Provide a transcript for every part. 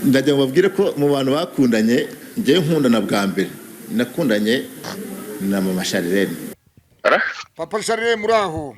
Ndagira ngo babwire ko mu bantu bakundanye, ngewe nkundana bwa mbere nakundanye na Mama Charlene. Papa Charlene, muri aho?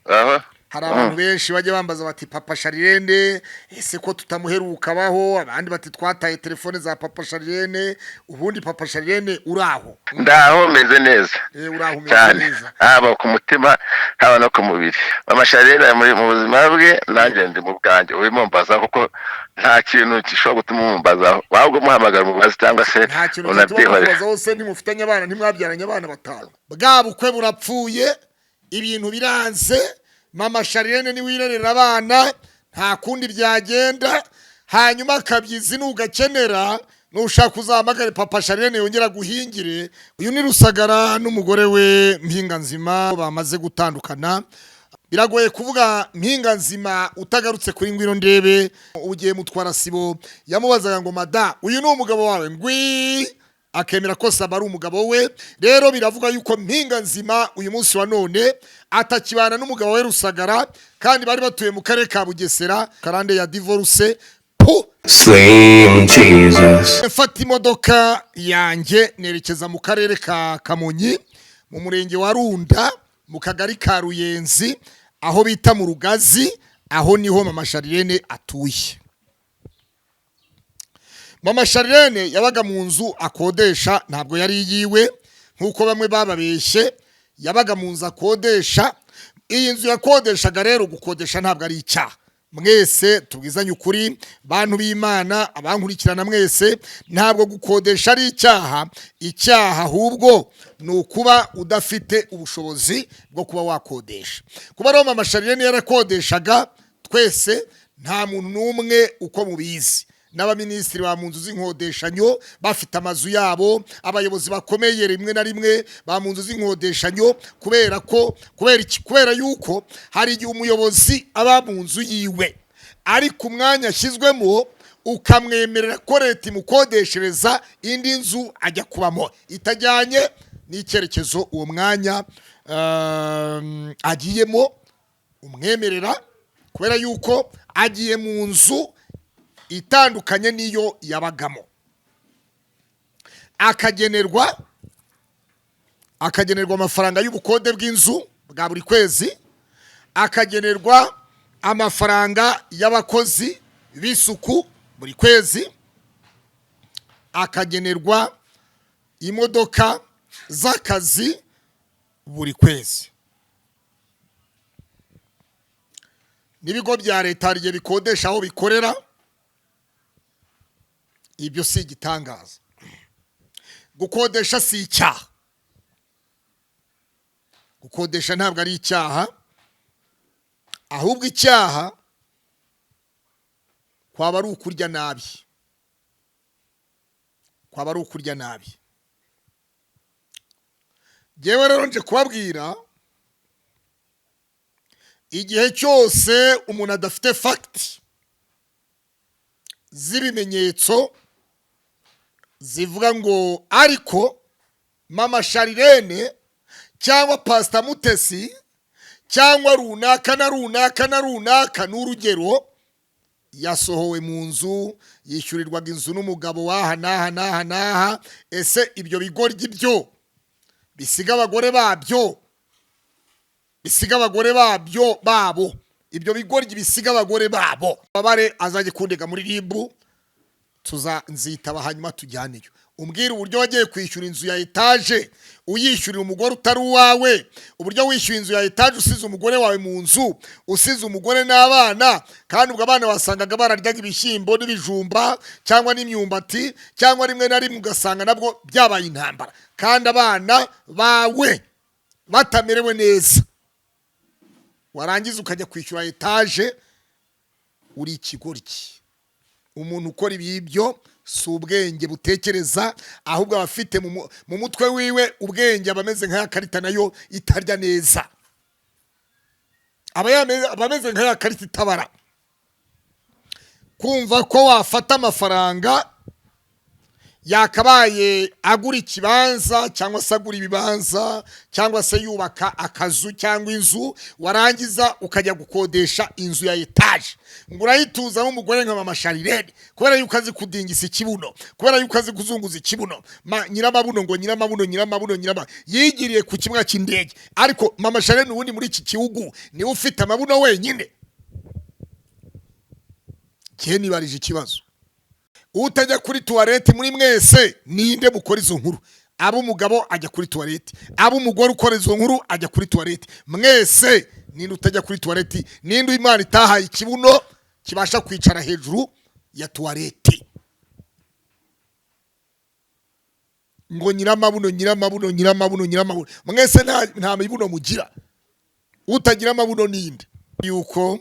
Aha. Hari abantu benshi bajya bambaza bati: "Papa Charlene, ese ko tutamuheruka abaho?" Abandi bati: "Twataye telefone za Papa Charlene." Ubundi Papa Charlene, uri aho? Ndaho, meze neza. Uri aho, umeze cyane. neza. Haba ku mutima, haba no ku mubiri. Mama Charlene ari mu buzima bwe, nanjye ndi mu bwanjye. Ubimumbaza kuko nta kintu gishobora gutuma umumbazaho, waba umuhamagara umubazi cyangwa se Nta kintu gituma unabyihorera. mukubazaho se? Ntimufitanye abana? Ntimwabyaranye abana batanu? Bwa bukwe burapfuye, ibintu biranze. Mama Charlene niwe wirerera abana, nta kundi byagenda. Hanyuma akabyizi nugakenera, nushaka uzahamagare Papa Charlene yongera guhingire. Uyu ni Rusagara n'umugore we Mpinganzima bamaze gutandukana. Biragoye kuvuga Mpinganzima utagarutse kuri Ngwino Ndebe. Ugiye Mutwara Sibo yamubazaga ngo: "Mada, uyu ni umugabo wawe?" Ngwi akemera ko Saba ari umugabo we. Rero biravuga yuko Mpinganzima uyu munsi wa none atakibana n'umugabo we Rusagara, kandi bari batuye mu karere ka Bugesera. Karande ya divorce pu. Slim Jesus. Mfata imodoka yanjye nerekeza mu karere ka Kamonyi, mu murenge wa Runda, mu kagari ka Ruyenzi, aho bita mu Rugazi. Aho niho Mama Charlene atuye. Mama Charlene yabaga mu nzu akodesha, ntabwo yari iyiwe nk'uko bamwe bababeshye. Yabaga mu nzu akodesha. Iyi nzu yakodeshaga rero, gukodesha ntabwo ari icyaha. Mwese tubwizanye ukuri, bantu b'Imana, abankurikirana mwese, ntabwo gukodesha ari icyaha. Icyaha ahubwo ni ukuba udafite ubushobozi bwo kuba wakodesha. Kuba rero Mama Charlene yarakodeshaga, twese nta muntu n'umwe, uko mubizi, n'abaminisitiri ba mu nzu z'inkodeshanyo bafite amazu yabo, abayobozi bakomeye rimwe na rimwe ba mu nzu z'inkodeshanyo. Kubera ko, kubera iki? Kubera yuko hari igihe umuyobozi aba mu nzu yiwe, ariko umwanya ashyizwemo ukamwemerera ko leta imukodeshereza indi nzu ajya kubamo itajyanye n'icyerekezo uwo mwanya agiyemo umwemerera, kubera yuko agiye mu nzu itandukanye n'iyo yabagamo, akagenerwa amafaranga y'ubukode bw'inzu bwa buri kwezi, akagenerwa amafaranga y'abakozi b'isuku buri kwezi, akagenerwa imodoka z'akazi buri kwezi. N'ibigo bya leta hari igihe bikodesha aho bikorera. Ibyo si igitangaza. Gukodesha si icyaha, gukodesha ntabwo ari icyaha. Ahubwo icyaha kwaba ari ukurya nabi, kwaba ari ukurya nabi. Ngewe rero nje kubabwira, igihe cyose umuntu adafite facts z'ibimenyetso zivuga ngo ariko Mama Charlene cyangwa Pasita Mutesi cyangwa runaka na runaka na runaka, ni urugero, yasohowe mu nzu yishyurirwaga inzu n'umugabo w'aha n'aha n'aha n'aha. Ese ibyo bigoryi byo bisiga abagore babyo, bisiga abagore babyo babo, ibyo bigoryi bisiga abagore babo, babare azajya kundega muri RIB, tuza nzitaba, hanyuma tujyaneyo. Umbwire uburyo wagiye kwishyura inzu ya etaje uyishyurira umugore utari uwawe, uburyo wishyuye inzu ya etaje usize umugore wawe mu nzu, usize umugore n'abana. Kandi ubwo abana wasangaga bararyaga ibishyimbo n'ibijumba cyangwa n'imyumbati, cyangwa rimwe na rimwe ugasanga nabwo byabaye intambara, kandi abana bawe batamerewe neza, warangiza ukajya kwishyura etaje. Uri ikigoryi. Umuntu ukora ibibyo si ubwenge butekereza, ahubwo aba afite mu mutwe wiwe ubwenge aba ameze nk'aya karita nayo itarya neza, aba ameze nk'aya karita itabara. Kumva ko wafata amafaranga Yakabaye agura ikibanza cyangwa se agura ibibanza cyangwa se yubaka akazu cyangwa inzu, warangiza ukajya gukodesha inzu ya etaje, ngo urayituzamo umugore nka mama Sharirene, kubera yuko azi kudingisa ikibuno, kubera yuko azi kuzunguza ikibuno. Nyiramabuno, ngo nyiramabuno, nyiramabuno, nyirama yigiriye ku kibuga cy'indege. Ariko mama Sharirene ubundi muri iki gihugu niwe ufite amabuno wenyine? Njye nibarije ikibazo: utajya kuri tuwarete muri mwese ninde mukora izo nkuru? Aba umugabo ajya kuri tuwarete, aba umugore ukora izo nkuru ajya kuri tuwarete, mwese ninde utajya kuri tuwarete? Ninde Imana itahaye ikibuno kibasha kwicara hejuru ya tuwarete? Ngo nyiramabuno, nyiramabuno, nyiramabuno, nyiramabuno, mwese nta mibuno mugira. Utagira amabuno ninde? Yuko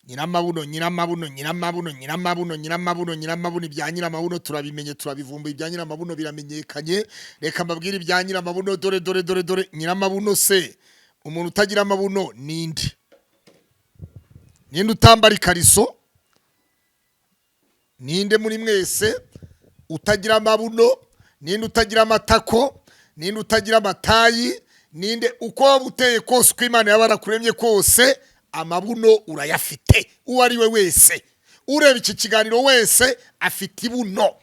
nyiramabuno, nyiramabuno, nyiramabuno, nyiramabuno, nyiramabuno, nyiramabuno, ibya nyiramabuno turabimenye, turabivumbuye, ibya nyiramabuno biramenyekanye. Reka mbabwire ibya nyiramabuno. Dore, dore, dore, dore nyiramabuno se. Umuntu utagira amabuno ninde? Ninde utambara ikariso? Ninde muri mwese utagira amabuno? Ninde utagira amatako? Ninde utagira amatayi? Ninde? Uko waba uteye kose, uko Imana yaba yarakuremye kose, amabuno urayafite. Uwo ari we wese ureba iki kiganiro wese afite ibuno.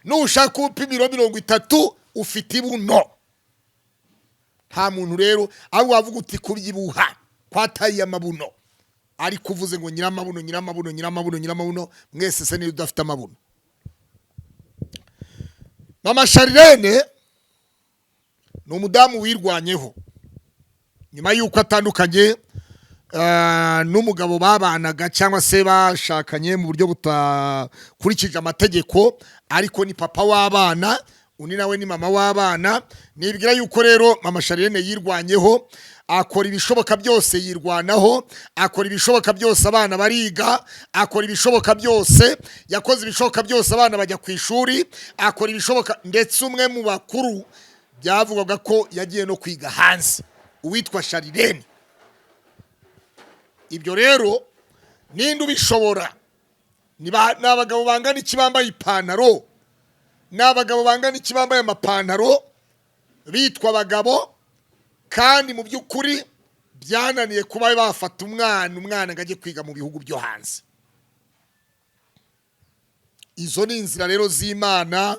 Nushaka upima ibiro 30, ufite ibuno. Nta muntu rero aho wavuga uti kubyibuha kwataye amabuno. Ariko uvuze ngo nyiramabuno, nyiramabuno, nyiramabuno, nyiramabuno, mwese se niba udafite amabuno? Mama Sharirene ni umudamu wirwanyeho nyuma y'uko atandukanye n'umugabo babanaga cyangwa se bashakanye mu buryo butakurikije amategeko, ariko ni papa w'abana, undi nawe ni mama w'abana. Nibwira yuko rero mama Sharirene yirwanyeho, akora ibishoboka byose, yirwanaho, akora ibishoboka byose, abana bariga, akora ibishoboka byose, yakoze ibishoboka byose, abana bajya ku ishuri, akora ibishoboka, ndetse umwe mu bakuru byavugwaga ko yagiye no kwiga hanze, uwitwa Sharirene. Ibyo rero ninde ubishobora? Ni abagabo bangana iki bambaye ipantaro? Ni abagabo bangana iki bambaye amapantaro bitwa abagabo, kandi mu by'ukuri byananiye kuba bafata umwana ngo ajye kwiga mu bihugu byo hanze? Izo ni inzira rero z'Imana.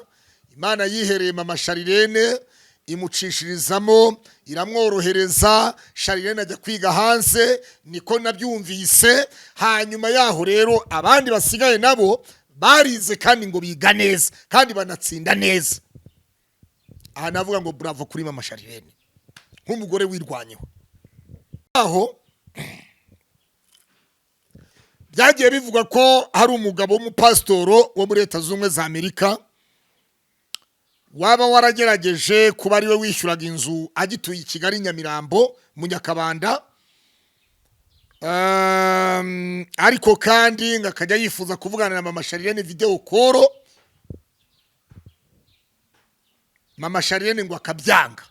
Imana yihereye mama Sharirene, imucishirizamo, iramworohereza, Sharirene ajya kwiga hanze, niko nabyumvise. Hanyuma yaho rero abandi basigaye nabo barize, kandi ngo biga neza kandi banatsinda neza. Aha navuga ngo bravo kuri mama Sharirene nk'umugore wirwanyeho. Aho byagiye bivugwa ko hari umugabo w'umupasitoro wo muri Leta Zunze Ubumwe za Amerika waba waragerageje kuba ariwe wishyuraga inzu agituye i Kigali, Nyamirambo, mu Nyakabanda. Ariko kandi ngo akajya yifuza kuvugana na mama Sharirene video call, mama Sharirene ngo akabyanga,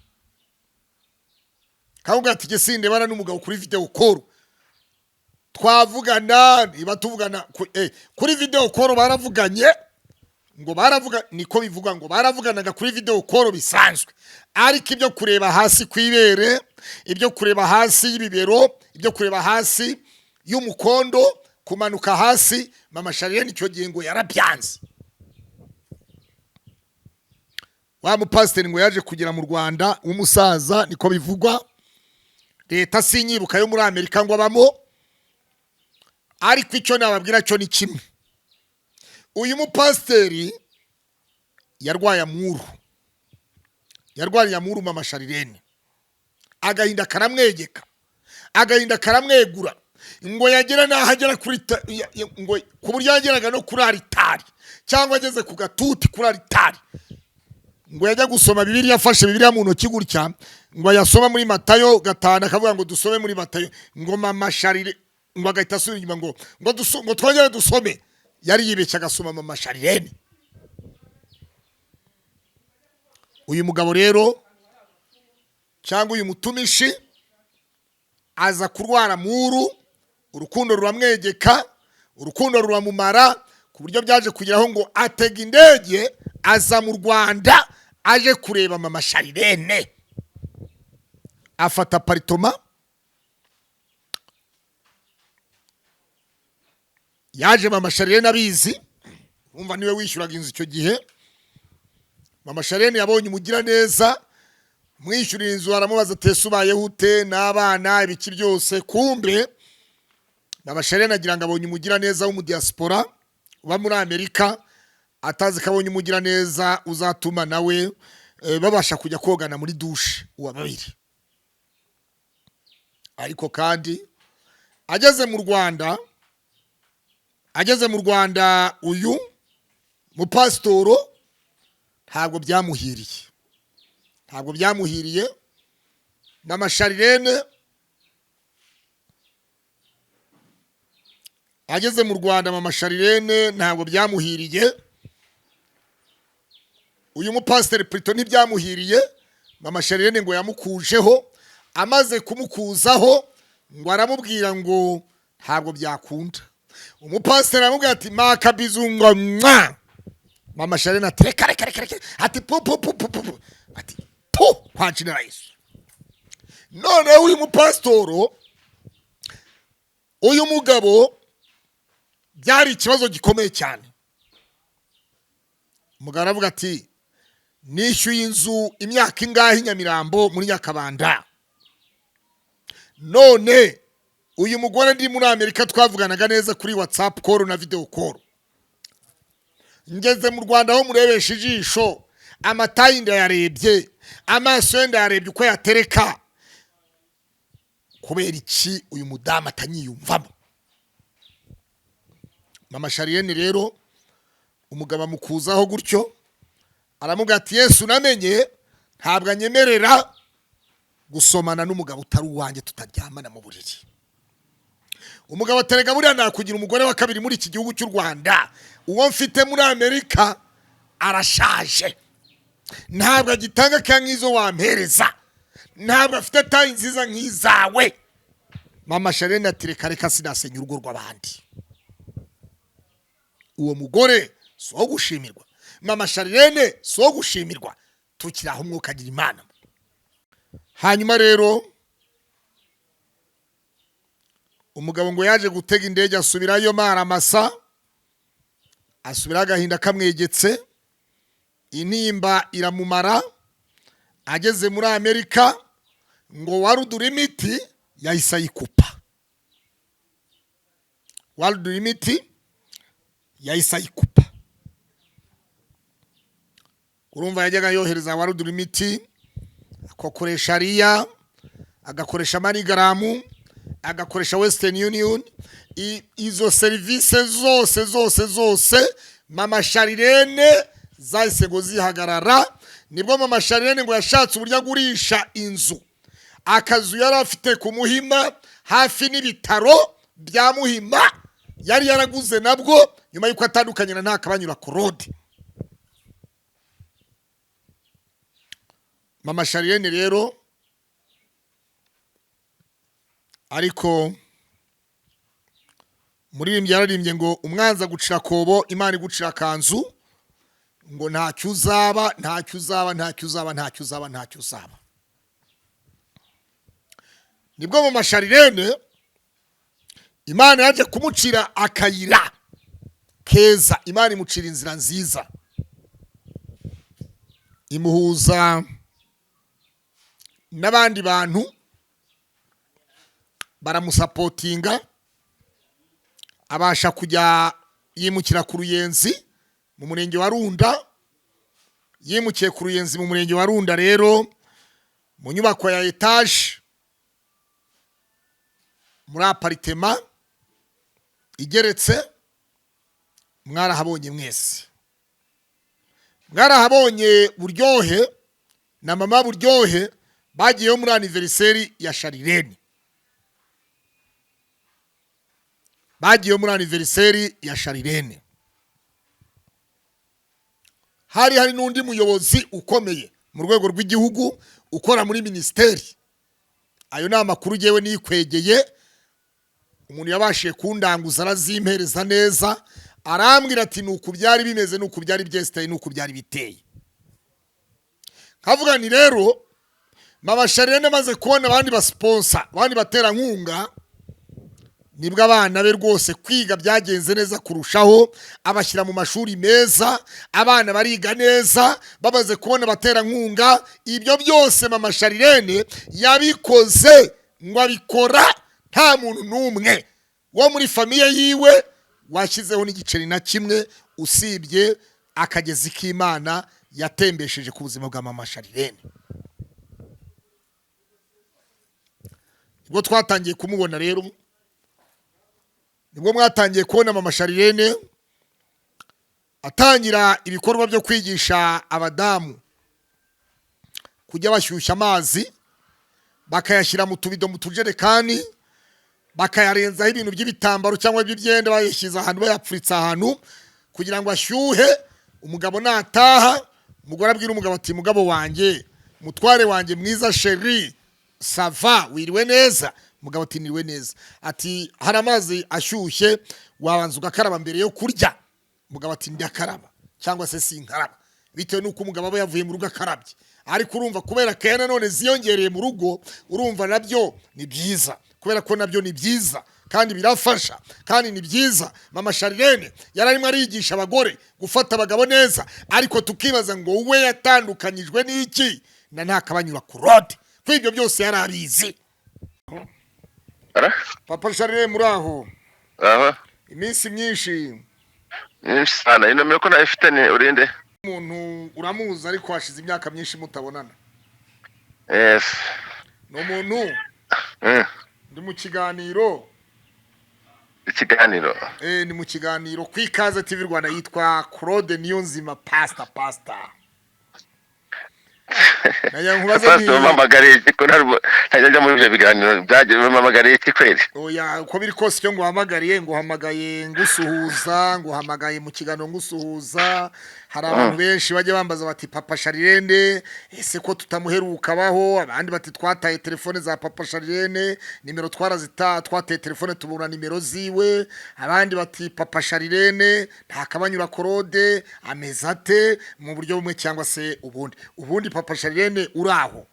kavuga ati: "Jye sindebana n'umugabo kuri video call." Twavugana niba tuvugana kuri video call. Baravuganye, ngo baravuga, niko bivuga, ngo baravuganaga kuri video call bisanzwe, ariko ibyo kureba hasi ku ibere, ibyo kureba hasi y'ibibero, ibyo kureba hasi y'umukondo, kumanuka hasi, mama Sharirene icyo gihe ngo yarabyanze. Wa mupasiteri ngo yaje kugera mu Rwanda w'umusaza, niko bivugwa, leta sinyibuka yo muri Amerika ngo abamo. Ariko icyo nababwira cyo ni kimwe: uyu mupasiteri yarwaye amuru, yarwariye amuru mama Sharirene, agahinda karamwegeka, agahinda karamwegura, ngo yagera n'aho agera kuri ngo ku buryo yageraga no kuri aritari cyangwa ageze ku gatuti kuri aritari, ngo yajya gusoma Bibiliya, afashe Bibiliya mu ntoki gutya, ngo ayasoma muri Matayo 5, akavuga ngo dusome muri Matayo, ngo mama Sharire ngo agahita asubira inyuma, ngo twongere dusome. Yari yibeshye agasoma mama Sharirene. Uyu mugabo rero cyangwa uyu mutumishi aza kurwara muru, urukundo ruramwegeka, urukundo ruramumara, Ku buryo byaje kugeraho ngo atega indege aza mu Rwanda aje kureba mama Sharirene, afata appartement. Yaje mama Sharirene abizi, umva niwe wishyuraga inzu icyo gihe. Mama Sharirene yabonye umugiraneza mwishyurira inzu, aramubaza ati: "Ese ubayeho ute n'abana, ibiki byose?" Kumbe mama Sharirene agira ngo abonye umugiraneza w'umudiyasipora uba muri Amerika, atazi ko abonye umugiraneza uzatuma nawe babasha kujya kogana muri douche uwa babiri. Ariko kandi ageze mu Rwanda uyu mupasitoro ntabwo byamuhiriye. Mama Sharirene ageze mu Rwanda, mama Sharirene ntabwo byamuhiriye. Uyu mupasiteri Purito ntibyamuhiriye. Mama Sharirene ngo yamukujeho, amaze kumukuzaho ngo aramubwira ngo ntabwo byakunda. Umupasiteri aramubwira ati: "Makabizu," ngo mwa. Mama Sharirene ati: "Reka, reka, reka, reka," ati: "Pu pu pu pu pu," ati: "Pu kwa jina Yesu." Noneho uyu mupasitoro, uyu mugabo, byari ikibazo gikomeye cyane. Umugabo aravuga ati: "Nishyuye inzu imyaka ingahe i Nyamirambo muri Nyakabanda, none uyu mugore ndi muri Amerika twavuganaga neza kuri WhatsApp call na video call, ngeze mu Rwanda aho murebesha ijisho, amatayi ndayarebye, amaso ye ndayarebye uko yatereka, kubera iki uyu mudamu atanyiyumvamo?" Mama Shariyene rero umugabo amukuzaho gutyo, aramubwira ati: "Yesu namenye ntabwo anyemerera gusomana n'umugabo utari uwanjye, tutaryamana mu buriri." Umugabo aterega: "Buriya nakugira umugore wa kabiri muri iki gihugu cy'u Rwanda. Uwo mfite muri Amerika arashaje, ntabwo agitanga ka nk'izo wampereza, ntabwo afite taille nziza nk'izawe." Mama Sharene ati: "Reka reka, sinasenya urugo rw'abandi. Uwo mugore si uwo gushimirwa, mama Sharirene si uwo gushimirwa." Tukiri aho, umwuka agira Imana. Hanyuma rero umugabo ngo yaje gutega indege asubirayo maramasa, asubirayo agahinda kamwegetse, intimba iramumara. Ageze muri Amerika ngo warudura imiti yahise ayikupa, warudura imiti yahise ayikupa. Urumva yajyaga yohereza warudura imiti, agakoresha Ria, agakoresha MoneyGram, agakoresha Western Union. Izo serivisi zose zose zose mama Sharirene zahise ngo zihagarara. Nibwo mama Sharirene ngo yashatse uburyo agurisha inzu, akazu yari afite ku Muhima hafi n'ibitaro bya Muhima, yari yaraguze nabwo nyuma y'uko atandukanye na Ntakabanyura Claude. Mama Sharirene rero, ariko muririmbyi yararimbye ngo umwanzi agucira akobo, Imana igucira akanzu, ngo ntacyo uzaba, ntacyo uzaba, ntacyo uzaba, ntacyo uzaba, ntacyo uzaba. Nibwo mu Masharirene Imana yaje kumucira akayira keza. Imana imucira inzira nziza, imuhuza n'abandi bantu baramusapotinga, abasha kujya yimukira ku Ruyenzi mu murenge wa Runda. Yimukiye ku Ruyenzi mu murenge wa Runda rero, mu nyubako ya etaje, muri appartement igeretse. Mwarahabonye mwese, mwarahabonye. Buryohe na mama Buryohe bagiyeyo muri anniversaire ya Sharirene, bagiyeyo muri anniversaire ya Sharirene. Hari hari n'undi muyobozi ukomeye mu rwego rw'igihugu ukora muri minisiteri. Ayo ni amakuru ngewe nikwegeye, umuntu yabashije kundanguza arazimpereza neza. Arambwira ati ni uku byari bimeze, ni uku byari byesitaye, ni uku byari biteye. Nkavuga ni rero mama Charlene amaze kubona abandi basponsor, abandi baterankunga, nibwo abana be rwose kwiga byagenze neza kurushaho, abashyira mu mashuri meza, abana bariga neza, bamaze kubona abaterankunga. Ibyo byose mama Charlene yabikoze ngo abikora nta muntu n'umwe wo muri famille yiwe washyizeho n'igiceri na kimwe, usibye akagezi k'Imana yatembesheje ku buzima bwa mama Charlene. Nibwo twatangiye kumubona rero, nibwo mwatangiye kubona mama Charlene atangira ibikorwa byo kwigisha abadamu kujya bashyushya amazi, bakayashyira mu tubido, mu tujerekani, bakayarenzaho ibintu by'ibitambaro cyangwa by'ibyenda, bayashyize ahantu, bayapfuritse ahantu kugira ngo ashyuhe. Umugabo nataha, umugore abwira umugabo ati: "Mugabo wanjye, mutware wanjye mwiza, chéri, ça va? Wiriwe neza?" Umugabo ati: "Niriwe neza." Ati: "Hari amazi ashyushye, wabanza ugakaraba mbere yo kurya?" Umugabo ati: "Ndakaraba cyangwa se sinkaraba," bitewe n'uko umugabo aba yavuye mu rugo akarabye. Ariko urumva, kubera keya nanone ziyongereye mu rugo, urumva nabyo ni byiza, kubera ko nabyo ni byiza kandi birafasha kandi ni byiza. Mama Charlene yari arimo arigisha abagore gufata abagabo neza, ariko tukibaza ngo we yatandukanyijwe n'iki na Ntakabanyura Claude, ko ibyo byose yari abizi? Ara? Papa Charlene, muri aho? Aho. Iminsi myinshi. Myinshi sana. Inomero ko nayo ifite, ni urinde? Umuntu uramuzi, ariko hashize imyaka myinshi mutabonana. Yes. Ni umuntu ndi mu kiganiro. Ikiganiro? Ni mu kiganiro ku Ikaze TV Rwanda, yitwa Claude Niyonzima, pastor, pastor. Nagira nkubaze. Pastor, bampamagariye iki ko ntajya njya muri ibyo biganiro? Byagiye, bampamagariye iki kweri? Oya, uko biri kose icyo nguhamagariye, nguhamagaye ngusuhuza, nguhamagaye mu kiganiro ngusuhuza. Hari abantu benshi bajya bambaza bati: "Papa Charlene ese ko tutamuheruka baho?" Abandi bati: "Twataye telefone za papa Charlene, nimero twarazita, twataye telefone tubura nimero ziwe." Abandi bati: "Papa Charlene Ntakabanyura Claude ameze ate?" Mu buryo bumwe cyangwa se ubundi. Ubundi papa Charlene, uri aho?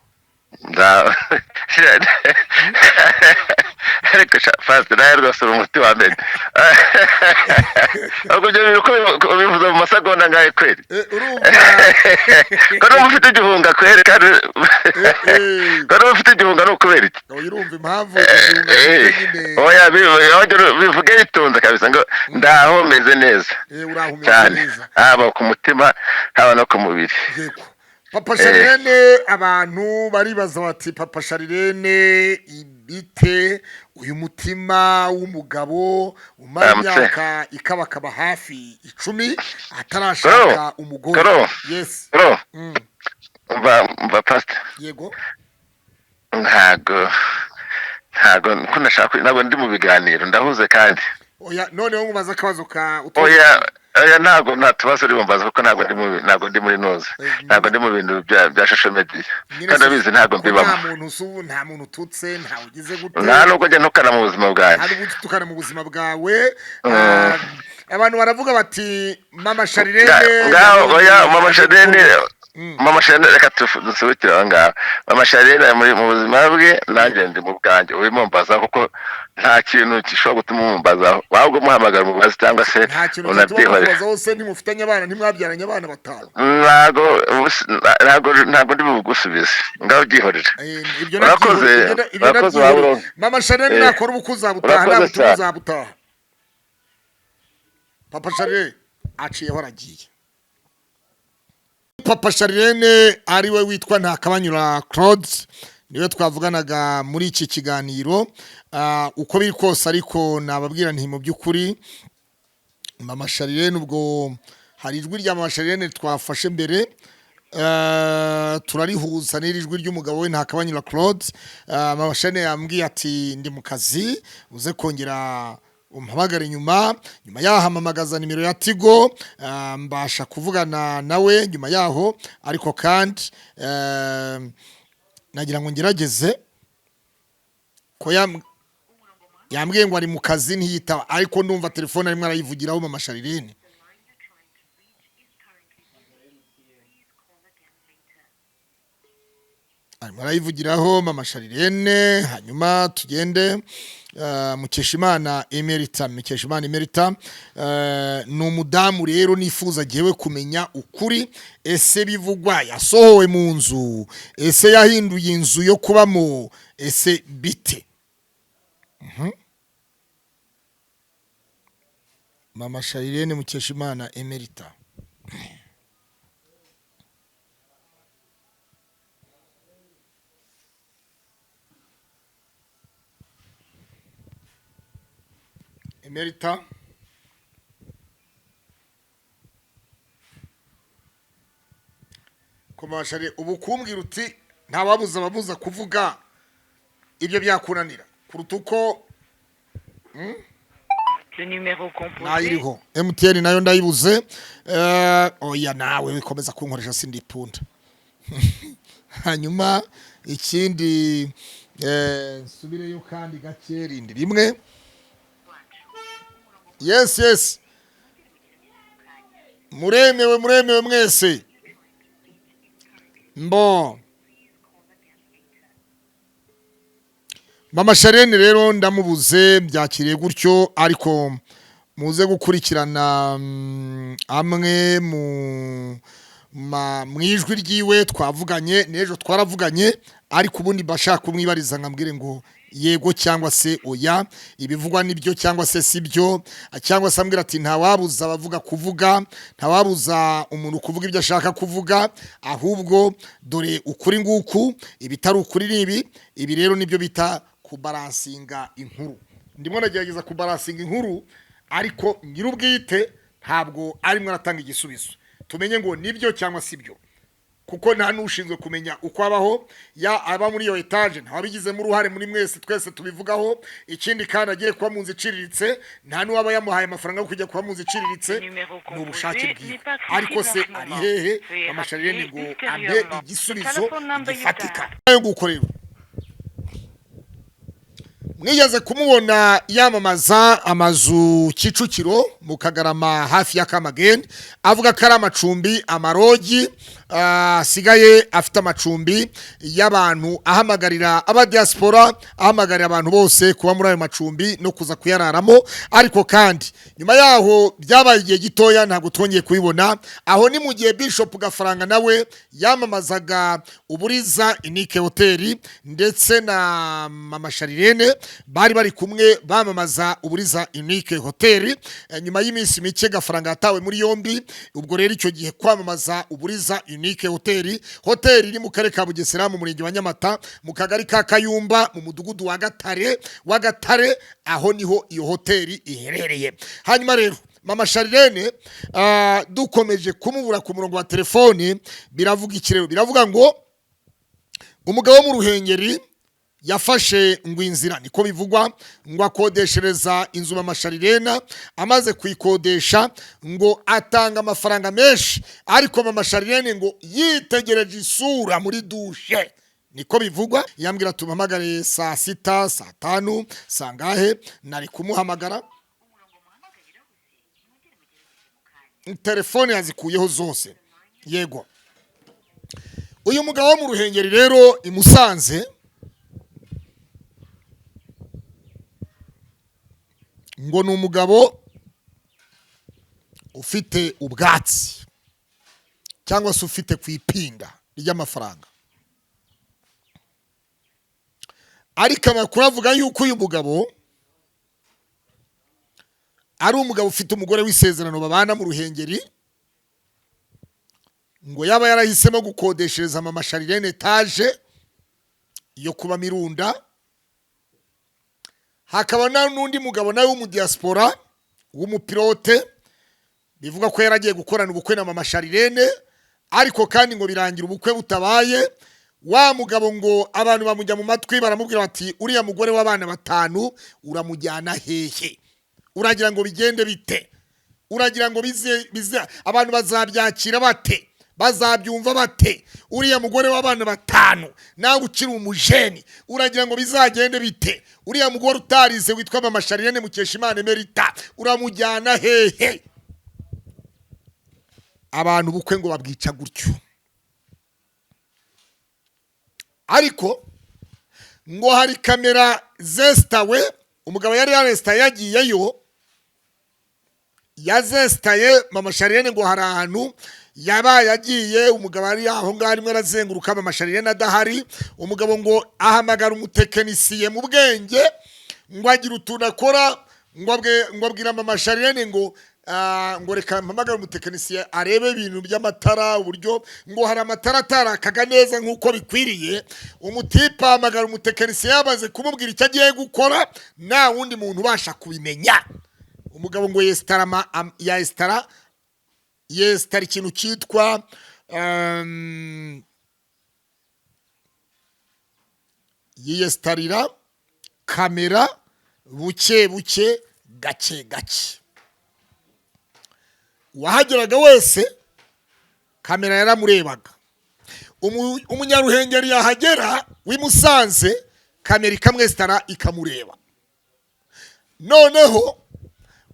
Ariko pastor, nawe rwose uri umuti wa mbere. Ahubwo ibyo bintu ko ubivuze mu masegonda angahe kweri? Urumva. Ko niba ufite igihunga kweri, kandi ko niba ufite igihunga ni ukubera iki? Oya, urumva impamvu igihunga mfite nyine. Oya, bivuge bitunze kabisa ngo ndaho, meze neza. Uraho umeze Cyane. neza. Haba ku mutima, haba no ku mubiri. Yego. Papa Charlene, abantu baribaza bati: "Papa Charlene, ibite uyu mutima w'umugabo umara Aramutse. imyaka ikabakaba hafi 10 atarashaka Koro, umugore?" Koro. Yes. Bro, mva pastor. Yego. Ntago ko nashaka, ntabwo ndi mu biganiro, ndahuze kandi. Oya, noneho nkubaza akabazo ka Oya, ntago nta tubazo uri bumbaza, kuko ntabwo ndi muri noze, ntabwo ndi mu bintu bya social media. Nyine Kandi abizi, ntabwo ko mbibamo. Nta muntu usu, nta muntu ututse, ntawe ugize gute. Nta nubwo njya ntukana mu buzima bwanjye. Nta nubwo utukana mu buzima bwawe. Abantu baravuga bati: "Mama Charlene Ngaho oya, mama Charlene, mama Charlene, reka dusubikire aho ngaho. Mama Charlene ari mu buzima bwe, nanjye ndi mu bwanjye. Ubimumbaza kuko nta kintu gishobora gutuma umumbazaho, waba umuhamagara umubaze cyangwa se Nta kintu cyatuma unabyihorera. mukubaza hose. Ntimufitanye abana? Ntimwabyaranye abana batanu? Ntabwo ndi bugusubize, ngaho byihorera. Ibyo Urakoze, ibyo urakoze, nabyihoreye. waba Mama Charlene nakora ubukwe uzabutaha? Urakoze Nta butumwa cyane. uzabutaha? Papa Charlene aciyeho, aragiye. Papa Charlene ari we witwa Ntakabanyura Claude, niwe twavuganaga muri iki kiganiro. Uko biri kose ariko nababwira nti mu by'ukuri mama Charlene, ubwo hari ijwi rya mama Charlene twafashe mbere, turarihuza n'iri jwi ry'umugabo we Ntakabanyura Claude. Mama Charlene yambwiye ati: "Ndi mu kazi, uze kongera umpamagare nyuma." Nyuma yaho amamagaza nimero ya Tigo, mbasha kuvugana nawe nyuma yaho. Ariko kandi nagira ngo ngerageze ko yam Yambwiye ngo ari mu kazi, ntiyitaba, ariko ndumva telefone arimo arayivugiraho. Mama Sharirene arimo arayivugiraho, mama Sharirene. Hanyuma tugende Mukeshimana Emerita. Mukeshimana Emerita ni umudamu rero nifuza jyewe kumenya ukuri. Ese bivugwa yasohowe mu nzu? Ese yahinduye inzu yo kubamo? Ese bite? Mama Sharirene Mukeshimana Emerita. Emerita, komashari, ubu kumbwira uti ntawabuza ababuza kuvuga, ibyo byakunanira kuruta uko Le numéro composé nayiriho MTN nayo ndayibuze. Oya, nawe wikomeza kunkoresha, sindipunda. Hanyuma ikindi, nsubireyo kandi gake, rindi rimwe. Yes, muremewe, muremewe mwese. Mbo mama Sharene rero ndamubuze, byakiriye gutyo, ariko muze gukurikirana amwe mu ijwi ryiwe twavuganye n'ejo, twaravuganye, ariko ubundi bashaka kumwibariza nkambwire ngo yego cyangwa se oya, ibivugwa nibyo cyangwa se sibyo, cyangwa se ambwira ati ntawabuza abavuga kuvuga, ntawabuza umuntu kuvuga ibyo ashaka kuvuga, ahubwo dore ukuri nguku, ibitari ukuri ni ibi. Ibi rero nibyo bita kubaransinga inkuru. Ndimo ndagerageza kubaransinga inkuru, ariko nyir'ubwite ntabwo arimo aratanga igisubizo tumenye ngo nibyo cyangwa si byo, kuko nta n'ushinzwe kumenya uko abaho ya aba muri iyo etaje, ntawabigizemo uruhare muri mwese, twese tubivugaho. Ikindi kandi, agiye kuba mu nzu iciriritse, nta n'uwaba yamuhaye amafaranga yo kujya kuba mu nzu iciriritse, numéro ni ubushake composé bwiwe. n'est pas accessible Ariko en se ce ari moment. hehe Veuillez mama Sharirene rappeler ngo ampe ultérieurement. The igisubizo telephone number you gifatika dialed ayo gukorera? Mwigeze kumubona yamamaza amazu Kicukiro mu Kagarama hafi ya Kamageni, avuga ko ari amacumbi, amarogi, asigaye afite amacumbi y'abantu, ahamagarira abadiaspora, ahamagarira abantu bose kuba muri ayo macumbi no kuza kuyararamo. Ariko kandi nyuma yaho byabaye igihe gitoya, ntabwo twongeye kubibona. Aho ni mu gihe Bishop Gafaranga nawe yamamazaga Uburiza Unique Hoteli, ndetse na mama Sharirene bari bari kumwe bamamaza Uburiza Unique Hoteli. Nyuma y'iminsi mike Gafaranga yatawe muri yombi. Ubwo rero icyo gihe kwamamaza Uburiza Unique Hoteli, hoteli iri mu karere ka Bugesera, mu murenge wa Nyamata, mu kagari ka Kayumba, mu mudugudu wa Gatare wa Gatare, aho niho iyo hoteli iherereye. Hanyuma rero mama Sharirene dukomeje kumubura ku murongo wa telefoni. Biravuga iki rero? Biravuga ngo umugabo wo mu Ruhengeri yafashe ngo inzira, niko bivugwa, ngo akodeshereza inzu mama Sharirena. Amaze kuyikodesha ngo atanga amafaranga menshi, ariko mama Sharirene ngo yitegereje isura muri dushe, niko bivugwa. Yambwira tumuhamagare saa 6, saa 5, saa ngahe, nari kumuhamagara, telefone yazikuyeho zose. Yego, uyu mugabo wo mu Ruhengeri rero i Musanze ngo ni umugabo ufite ubwatsi cyangwa se ufite ku ipinda ry'amafaranga. Ariko amakuru avuga yuko uyu mugabo ari umugabo ufite umugore w'isezerano babana mu Ruhengeri, ngo yaba yarahisemo gukodeshereza mama Sharirene etaje yo kuba mirunda. Hakaba n'undi mugabo nawe w'umudiyasipora w'umupilote, bivuga ko yaragiye gukorana ubukwe na mama Sharirene, ariko kandi ngo birangira ubukwe butabaye. Wa mugabo ngo abantu bamujya mu matwi, baramubwira bati: "Uriya mugore w'abana batanu uramujyana hehe? Uragira ngo bigende bite? Uragira ngo bize bize, abantu bazabyakira bate?" Bazabyumva bate? Uriya mugore w'abana 5 nawe ukiri umujeni, uragira ngo bizagende bite? Uriya mugore utarize witwa Mama Charlene Mukeshimana Emerita uramujyana hehe? Abantu ubukwe ngo babwica gutyo. Ariko ngo hari kamera zesitawe, umugabo yari yaresitaye yagiyeyo, yazesitaye Mama Charlene ngo hari ahantu yabaye agiye, umugabo ari aho ngaho arimo arazenguruka, Mama Charlene adahari. Umugabo ngo ahamagara umutekinisiye mu bwenge ngo agira utuntu akora, ngo abwira Mama Charlene ngo ngo reka mpamagare umutekinisiye arebe ibintu by'amatara, uburyo ngo hari amatara atarakaga neza nk'uko bikwiriye. Umutipe ahamagara umutekinisiye yamaze kumubwira icyo agiye gukora, nta wundi muntu ubasha kubimenya. Umugabo ngo yesitara yesitara ikintu cyitwa yiyesitarira kamera buke buke, gake gake. Uwahageraga wese kamera yaramurebaga. Umunyaruhengeri yahagera w'imusanze, kamera ikamwesitara ikamureba. Noneho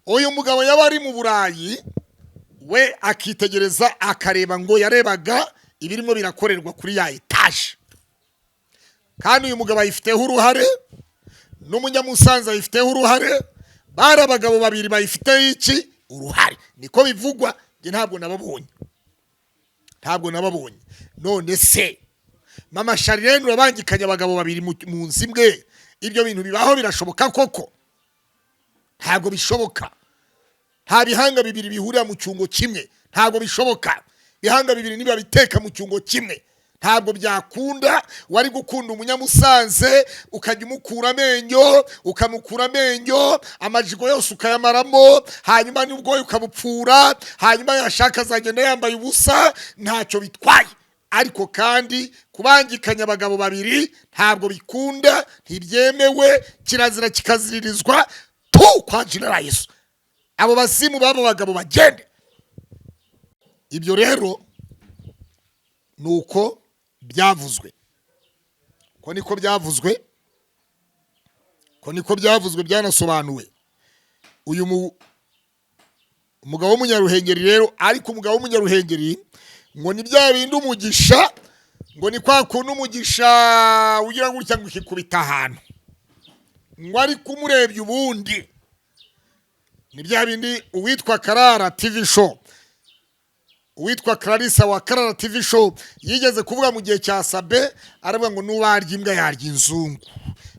uyu mugabo yaba ari mu Burayi, we akitegereza akareba, ngo yarebaga ibirimo birakorerwa kuri ya etaje. Kandi uyu mugabo ayifiteho uruhare, n'umunyamusanze ayifiteho uruhare, bari abagabo babiri bayifiteho iki uruhare, niko bivugwa. Njye ntabwo nababonye, ntabwo nababonye. None se Mama Charlene urabangikanya abagabo babiri mu nzu imwe, ibyo bintu bibaho? Birashoboka koko? Ntabwo bishoboka. Nta bihanga bibiri bihurira mu cyungo kimwe, ntabwo bishoboka. Ibihanga bibiri niba biteka mu cyungo kimwe, ntabwo byakunda. Wari gukunda umunyamusanze ukajya umukura amenyo, ukamukura amenyo, amajigo yose ukayamaramo, hanyuma n'ubwoya ukamupfura, hanyuma yashaka azagenda yambaye ubusa, ntacyo bitwaye. Ariko kandi kubangikanya abagabo babiri ntabwo bikunda, ntibyemewe, kirazira kikaziririzwa tu kwa jina Yesu. Abo bazimu b'abo bagabo bagende. Ibyo rero nuko byavuzwe, ko niko byavuzwe, ko niko byavuzwe, byanasobanuwe. Uyu umugabo w'umunyaruhengeri rero, ariko umugabo w'umunyaruhengeri ngo ni bya bindi umugisha, ngo ni kwa kuntu umugisha ugira gutya ngo ukikubita ahantu, ngo ariko umurebye ubundi ni bya bindi. Uwitwa Karara TV show, uwitwa Clarissa wa Karara TV show yigeze kuvuga mu gihe cya Sabe, aravuga ngo nubarya imbwa yarya inzungu.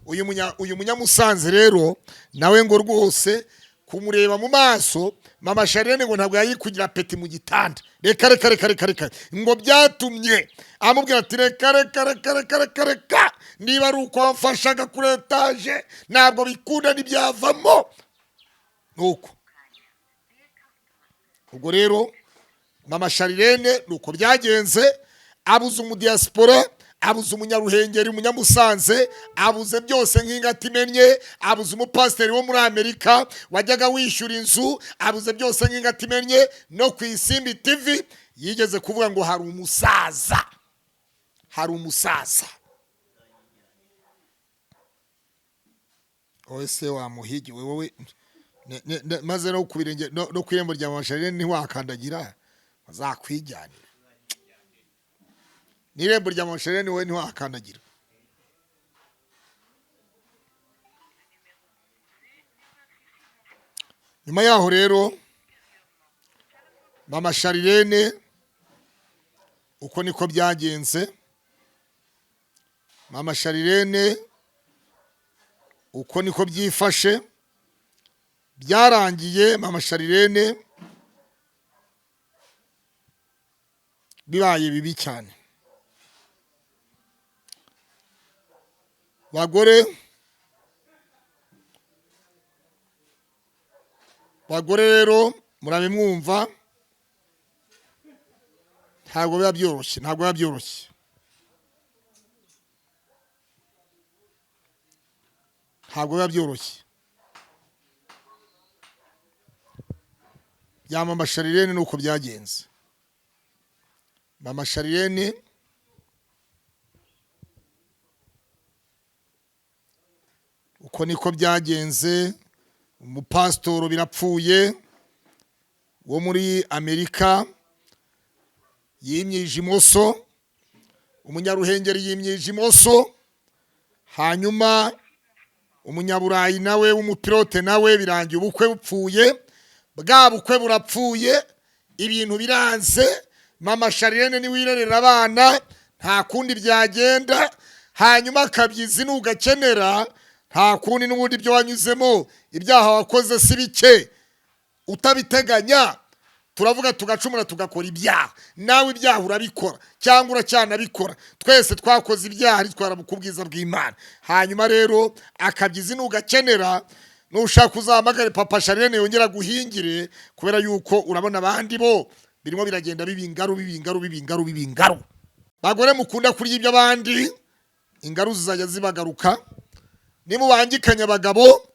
Uyu munyamusanze rero nawe ngo rwose kumureba mu maso Mama Charlene ngo ntabwo yayikugira peti mu gitanda. Reka reka reka reka reka, ngo byatumye amubwira ati reka reka reka reka reka reka, niba ari uko wamfashaga kuri etaje ntabwo bikunda, ntibyavamo. Nuko ubwo rero Mama Charlene nuko byagenze, abuze umudiaspora, abuze umunyaruhengeri, umunyamusanze, abuze byose nk'ingata imennye, abuze umupasiteri wo muri Amerika wajyaga wishyura inzu, abuze byose nk'ingata imennye. No ku Isimbi TV yigeze kuvuga ngo hari umusaza, hari umusaza. Wowe se wamuhigi wowe, maze no ku birenge no ku irembo rya Mama Charlene ntiwakandagira, bazakwijyanira. N'irembo rya Mama Charlene wowe ntiwakandagira. Nyuma yaho rero Mama Charlene uko niko byagenze, Mama Charlene uko niko byifashe, byarangiye Mama Charlene bibaye bibi cyane. Bagore rero murabimwumva, ntabwo biba byoroshye, ntabwo biba byoroshye. Ntabwo biba byoroshye. Bya Mama Charlene nuko byagenze. Mama Sharirene uko niko byagenze. Umupasitoro birapfuye wo muri Amerika yimyije imoso, umunyaruhengeri yimyije imoso, hanyuma umunyaburayi nawe w'umupilote nawe birangiye ubukwe bupfuye, bwa bukwe burapfuye, ibintu biranze. Mama Sharirene niwe wirerera abana, nta kundi byagenda. Hanyuma akabyizi nugakenera, nta kundi n'ubundi ibyo wanyuzemo, ibyaha wakoze si bike utabiteganya. Turavuga tugacumura tugakora ibyaha, nawe ibyaha urabikora cyangwa uracyanabikora. Twese twakoze ibyaha ntitwara ku bwiza bw'Imana. Hanyuma rero akabyizi nugakenera, nushaka uzahamagare papa Sharirene yongera guhingire, kubera yuko urabona abandi bo birimo biragenda biba ingaru biba ingaru biba ingaru biba ingaru. Bagore mukunda kurya iby'abandi, ingaru zizajya zibagaruka. Nimubangikanya abagabo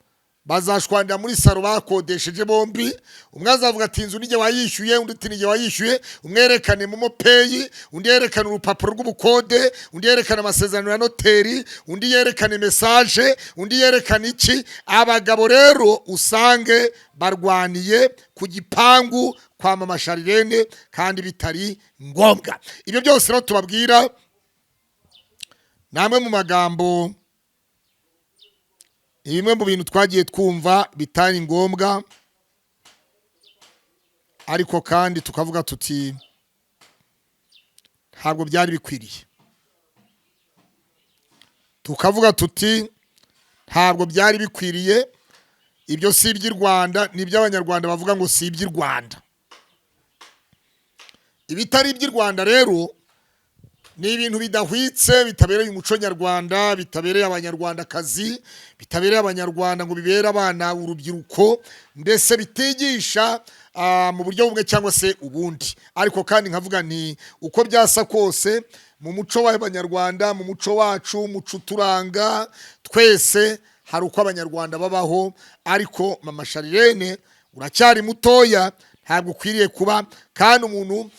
bazashwanira muri saro bakodesheje bombi, umwe azavuga ati inzu nijye wayishyuye, undi ati nijye wayishyuye, umwe yerekane momo peyi, undi yerekane urupapuro rw'ubukode, undi yerekane amasezerano ya noteri, undi yerekane mesaje, undi yerekane iki. Abagabo rero usange barwaniye ku gipangu kwa mama Sharirene kandi bitari ngombwa. Ibyo byose rero tubabwira namwe mu magambo, ni bimwe mu bintu twagiye twumva bitari ngombwa, ariko kandi tukavuga tuti ntabwo byari bikwiriye. Tukavuga tuti ntabwo byari bikwiriye, ibyo si iby'i Rwanda, ni iby'Abanyarwanda bavuga ngo si iby'i Rwanda. Ibitari iby'i Rwanda rero ni ibintu bidahwitse, bitabereye umuco nyarwanda, bitabereye abanyarwandakazi, bitabereye abanyarwanda ngo bibere abana urubyiruko, ndetse bitigisha mu buryo bumwe cyangwa se ubundi. Ariko kandi nkavuga nti uko byasa kose mu muco w'abanyarwanda, mu muco wacu, umuco uturanga twese, hari uko abanyarwanda babaho. Ariko mama Sharirene uracyari mutoya, ntabwo ukwiriye kuba. Kandi umuntu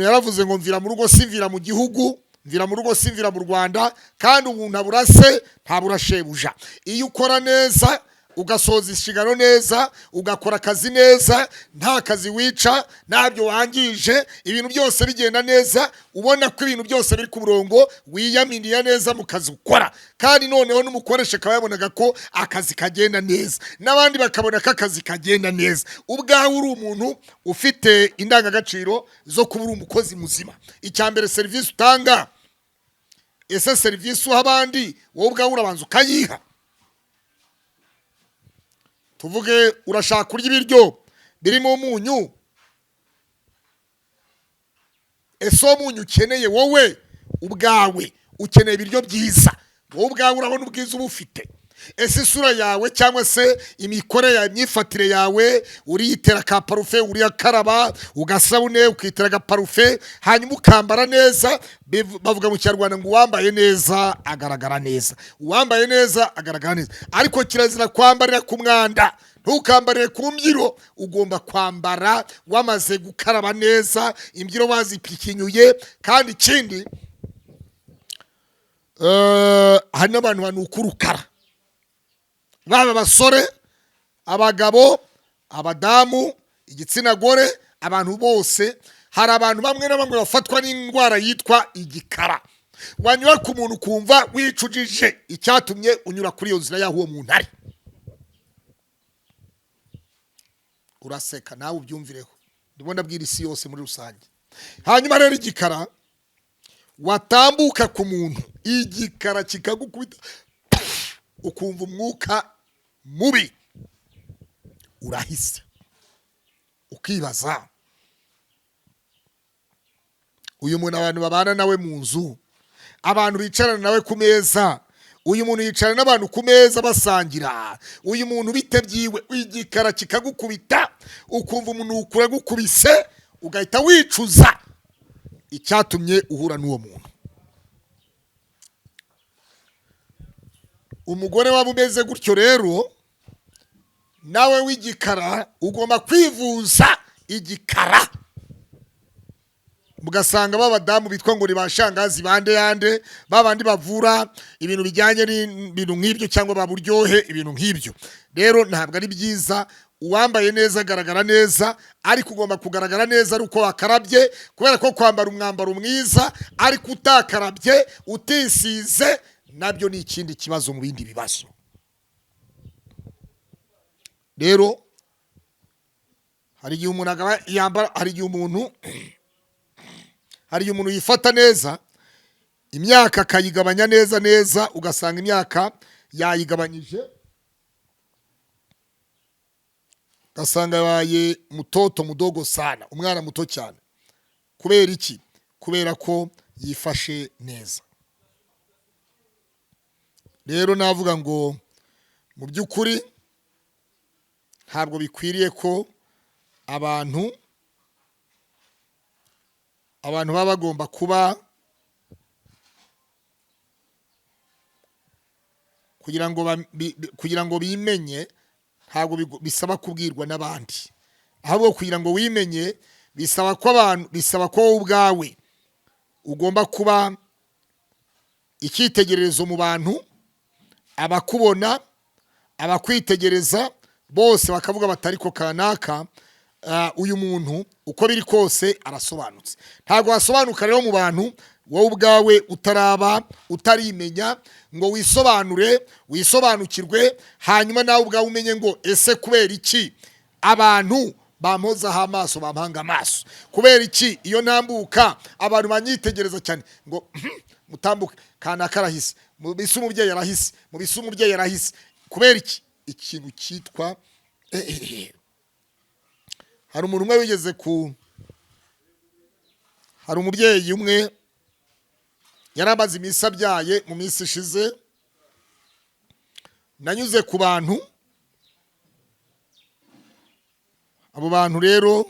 yaravuze ngo mvira mu rugo si mvira mu gihugu, mvira mu rugo si mvira mu Rwanda. Kandi umuntu abura se ntabura shebuja. Iyo ukora neza ugasoza inshingano neza, ugakora akazi neza, nta kazi wica, ntabyo wangije, ibintu byose bigenda neza, ubona ko ibintu byose biri ku murongo, wiyaminiye neza mu kazi ukora. Kandi noneho n'umukoresha akaba yabonaga ko akazi kagenda neza, n'abandi bakabona ko akazi kagenda neza. Ubwawe uri umuntu ufite indangagaciro zo kuba uri umukozi muzima. Icya mbere, serivisi utanga, ese serivisi uha abandi wowe ubwawe urabanza ukayiha? Tuvuge urashaka kurya ibiryo birimo umunyu, ese uwo munyu ukeneye wowe ubwawe ukeneye ibiryo byiza, wowe ubwawe urabona ubwiza uba ufite? Ese isura yawe cyangwa se imikorere yawe, imyifatire yawe, uriyitera ka parufe, uriyakaraba ugasabune, ukitera agaparufe, hanyuma ukambara neza. Bavuga mu Kinyarwanda ngo uwambaye neza agaragara neza, uwambaye neza agaragara neza. Ariko kirazira kwambarira ku mwanda, ntukambarire ku mbyiro. Ugomba kwambara wamaze gukaraba neza, imbyiro wazipikinyuye. Kandi ikindi, hari n'abantu banuka urukara, baba abasore, abagabo, abadamu, igitsina gore, abantu bose. Hari abantu bamwe na bamwe bafatwa n'indwara yitwa igikara. Wanyura ku muntu ukumva wicujije icyatumye unyura kuri iyo nzira y'aho uwo muntu ari. Uraseka nawe ubyumvireho, ndimo ndabwira isi yose muri rusange. Hanyuma rero igikara, watambuka ku muntu igikara kikagukubita, ukumva umwuka mubi urahise, ukibaza uyu muntu abantu babana nawe mu nzu, abantu bicarana nawe ku meza, uyu muntu yicarana n'abantu ku meza basangira, uyu muntu bite byiwe? Igikara kikagukubita, ukumva umunuko uragukubise, ugahita wicuza icyatumye uhura n'uwo muntu. Umugore waba umeze gutyo rero nawe w'igikara, ugomba kwivuza igikara. Mugasanga b'abadamu bitwa ngo ni ba shangazi bande yande, babandi bavura ibintu bijyanye n'ibintu nk'ibyo cyangwa baburyohe, ibintu nk'ibyo. Rero ntabwo ari byiza. Uwambaye neza agaragara neza, ariko ugomba kugaragara neza ari uko wakarabye, kubera ko kwambara umwambaro mwiza ariko utakarabye, utisize, nabyo ni ikindi kibazo mu bindi bibazo. Rero hari igihe umuntu yambara, hari igihe umuntu yifata neza, imyaka akayigabanya neza neza, ugasanga imyaka yayigabanyije, ugasanga yabaye mutoto mudogo sana, umwana muto cyane. Kubera iki? Kubera ko yifashe neza. Rero navuga ngo mu by'ukuri ntabwo bikwiriye ko abantu baba bagomba kuba kugira ngo bimenye, ntabwo bisaba kubwirwa n'abandi, ahubwo kugira ngo wimenye bisaba ko wowe ubwawe ugomba kuba icyitegererezo mu bantu, abakubona, abakwitegereza bose bakavuga bati ariko kanaka, uyu muntu uko biri kose arasobanutse. Ntabwo wasobanuka rero mu bantu wowe ubwawe utaraba utarimenya ngo wisobanure, wisobanukirwe, hanyuma nawe ubwawe umenye ngo ese kubera iki abantu bampozaho amaso, bampanga amaso? Kubera iki iyo ntambuka abantu banyitegereza cyane ngo mutambuke kanaka arahise, mubise umubyeyi arahise, mubise umubyeyi arahise? Kubera iki? Ikintu cyitwa hari umuntu umwe wigeze ku hari umubyeyi umwe yari amaze iminsi abyaye. Mu minsi ishize nanyuze ku bantu, abo bantu rero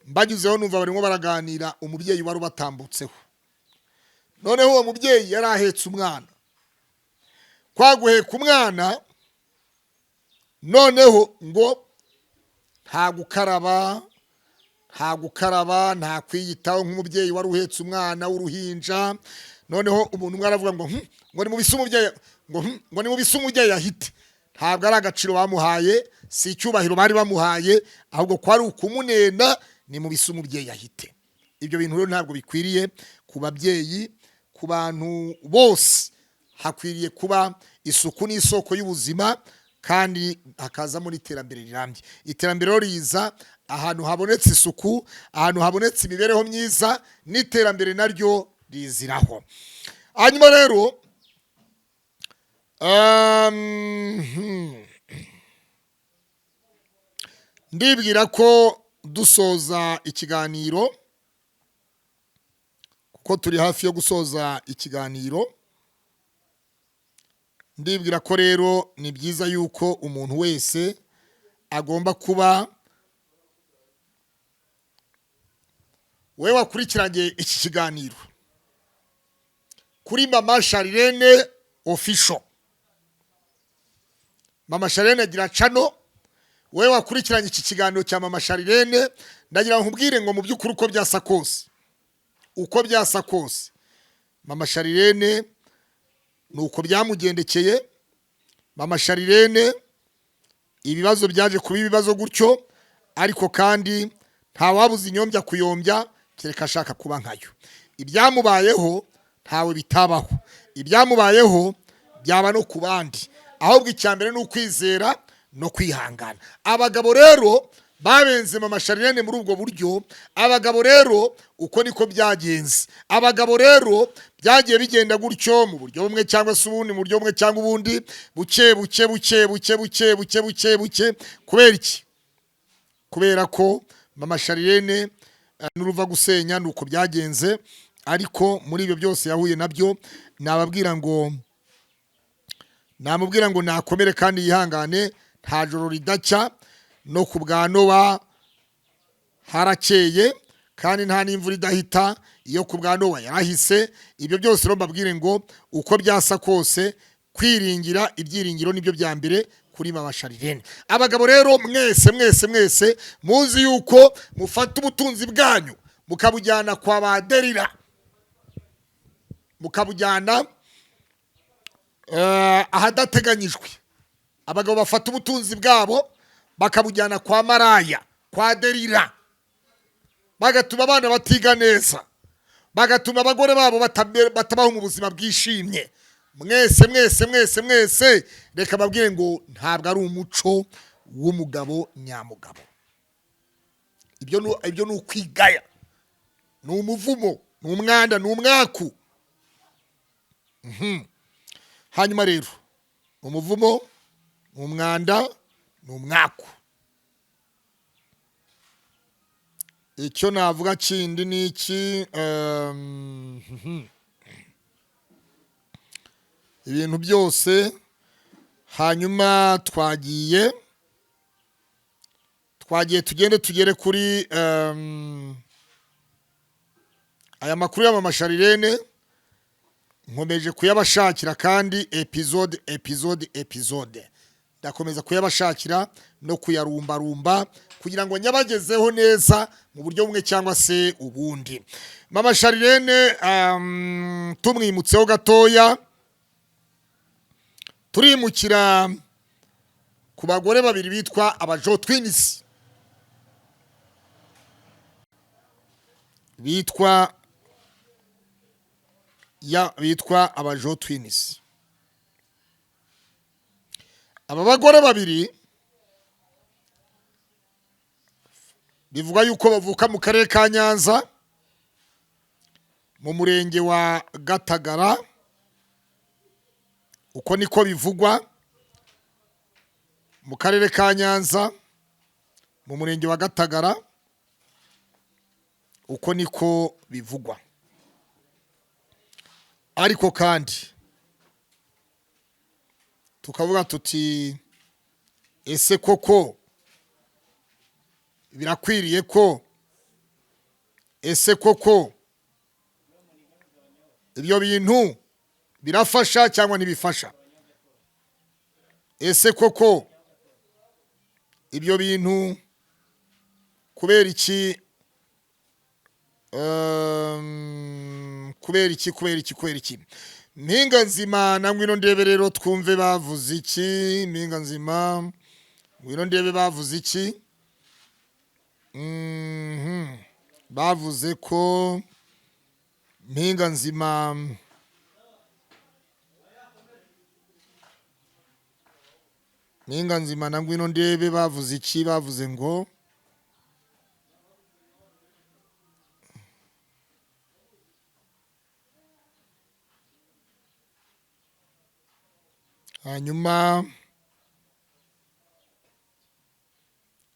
mbanyuzeho numva barimo baraganira umubyeyi wari ubatambutseho. Noneho uwo mubyeyi yari ahetse umwana, kwa guheka umwana noneho ngo nta gukaraba, nta gukaraba, nta kwiyitaho nk'umubyeyi wari uhetse umwana w'uruhinja. Noneho umuntu umwe aravuga ngo ngo nimubise umubyeyi, ngo ngo nimubise umubyeyi ahite. Ntabwo ari agaciro bamuhaye, si icyubahiro bari bamuhaye, ahubwo kwari ukumunena, nimubise umubyeyi ahite. Ibyo bintu rero ntabwo bikwiriye ku babyeyi, ku bantu bose. Hakwiriye kuba isuku n'isoko y'ubuzima, kandi hakazamo n'iterambere rirambye. Iterambere rero riza ahantu habonetse isuku, ahantu habonetse imibereho myiza, n'iterambere naryo riziraho. Hanyuma rero ndibwira ko dusoza ikiganiro, kuko turi hafi yo gusoza ikiganiro, ndibwira ko rero ni byiza yuko umuntu wese agomba kuba, wowe wakurikiranye iki kiganiro kuri Mama Charlene Official, Mama Charlene agira channel, wowe wakurikiranye iki kiganiro cya Mama Charlene, ndagira ngo nkubwire ngo mu by'ukuri uko byasa kose, uko byasa kose, Mama Charlene ni uko byamugendekeye. Mama Charlene ibibazo byaje kuba ibibazo gutyo, ariko kandi ntawabuze inyombya kuyombya kereka ashaka kuba nkayo. Ibyamubayeho ntawe bitabaho, ibyamubayeho byaba no ku bandi, ahubwo icya mbere ni ukwizera no kwihangana. Abagabo rero babenze Mama Charlene muri ubwo buryo. Abagabo rero uko niko byagenze. Abagabo rero byagiye bigenda gutyo mu buryo bumwe cyangwa se ubundi, mu buryo bumwe cyangwa ubundi, buke buke buke buke buke buke buke buke. Kubera iki? Kubera ko Mama Charlene n'uruva gusenya ni uko byagenze. Ariko muri ibyo byose yahuye nabyo, namubwira ngo nakomere kandi yihangane, nta joro ridacya. No ku bwa Nowa harakeye, kandi nta n'imvura idahita. Iyo ku bwa Nowa yarahise. Ibyo byose rero mbabwire ngo uko byasa kose, kwiringira, ibyiringiro nibyo bya mbere kuri Mama Charlene. Abagabo rero mwese mwese mwese muzi yuko mufata ubutunzi bwanyu mukabujyana kwa ba Derira, mukabujyana ahadateganyijwe. Abagabo bafata ubutunzi bwabo bakabujyana kwa maraya, kwa Derira, bagatuma abana batiga neza, bagatuma abagore babo batabaho mu buzima bwishimye. Mwese mwese mwese mwese, reka babwire ngo ntabwo ari umuco w'umugabo nyamugabo. Ibyo ni ukwigaya, ni umuvumo, ni umwanda, ni umwaku. Hanyuma rero umuvumo ni umwanda, ni umwaku. Icyo navuga kindi ni iki? Ibintu byose. Hanyuma twagiye tugende tugere kuri aya makuru ya Mama Sharirene, nkomeje kuyabashakira kandi episode episode episode ndakomeza kuyabashakira no kuyarumbarumba kugira ngo nyabagezeho neza mu buryo bumwe cyangwa se ubundi. Mama Sharirene, tumwimutseho gatoya, turimukira ku bagore babiri bitwa abajo twins, bitwa abajo twins. Aba bagore babiri bivugwa yuko bavuka mu karere ka Nyanza, mu murenge wa Gatagara, uko niko bivugwa, mu karere ka Nyanza mu murenge wa Gatagara, uko niko bivugwa. Ariko kandi tukavuga tuti ese koko birakwiriye ko, ese koko ibyo bintu birafasha cyangwa ntibifasha? Ese koko ibyo bintu kubera iki, kubera iki, kubera iki, kubera iki? Mpinga nzima na ngwino ndebe rero twumve bavuze iki. Mpinga nzima, ngwino ndebe bavuze iki. Bavuze ko Mpinga nzima Mpinga nzima na ngwino ndebe bavuze iki. Bavuze ngo hanyuma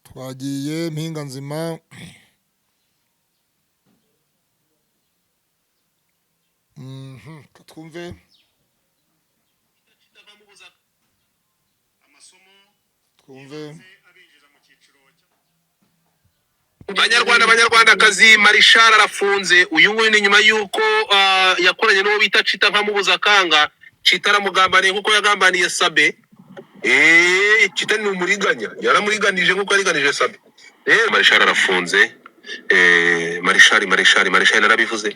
twagiye Mpinga nzima. Twumve twumve. Banyarwanda, banyarwandakazi, Marishal arafunze. Uyu nguyu ni nyuma y'uko yakoranye n'uwo bita Cita nkamubuza kanga. Cita aramugambaniye nk'uko yagambaniye Sabe. Cita ni umuriganya, yaramuriganije nk'uko yariganije Sabe. Marishal arafunze. Marishal, Marishal, Marishal narabivuze.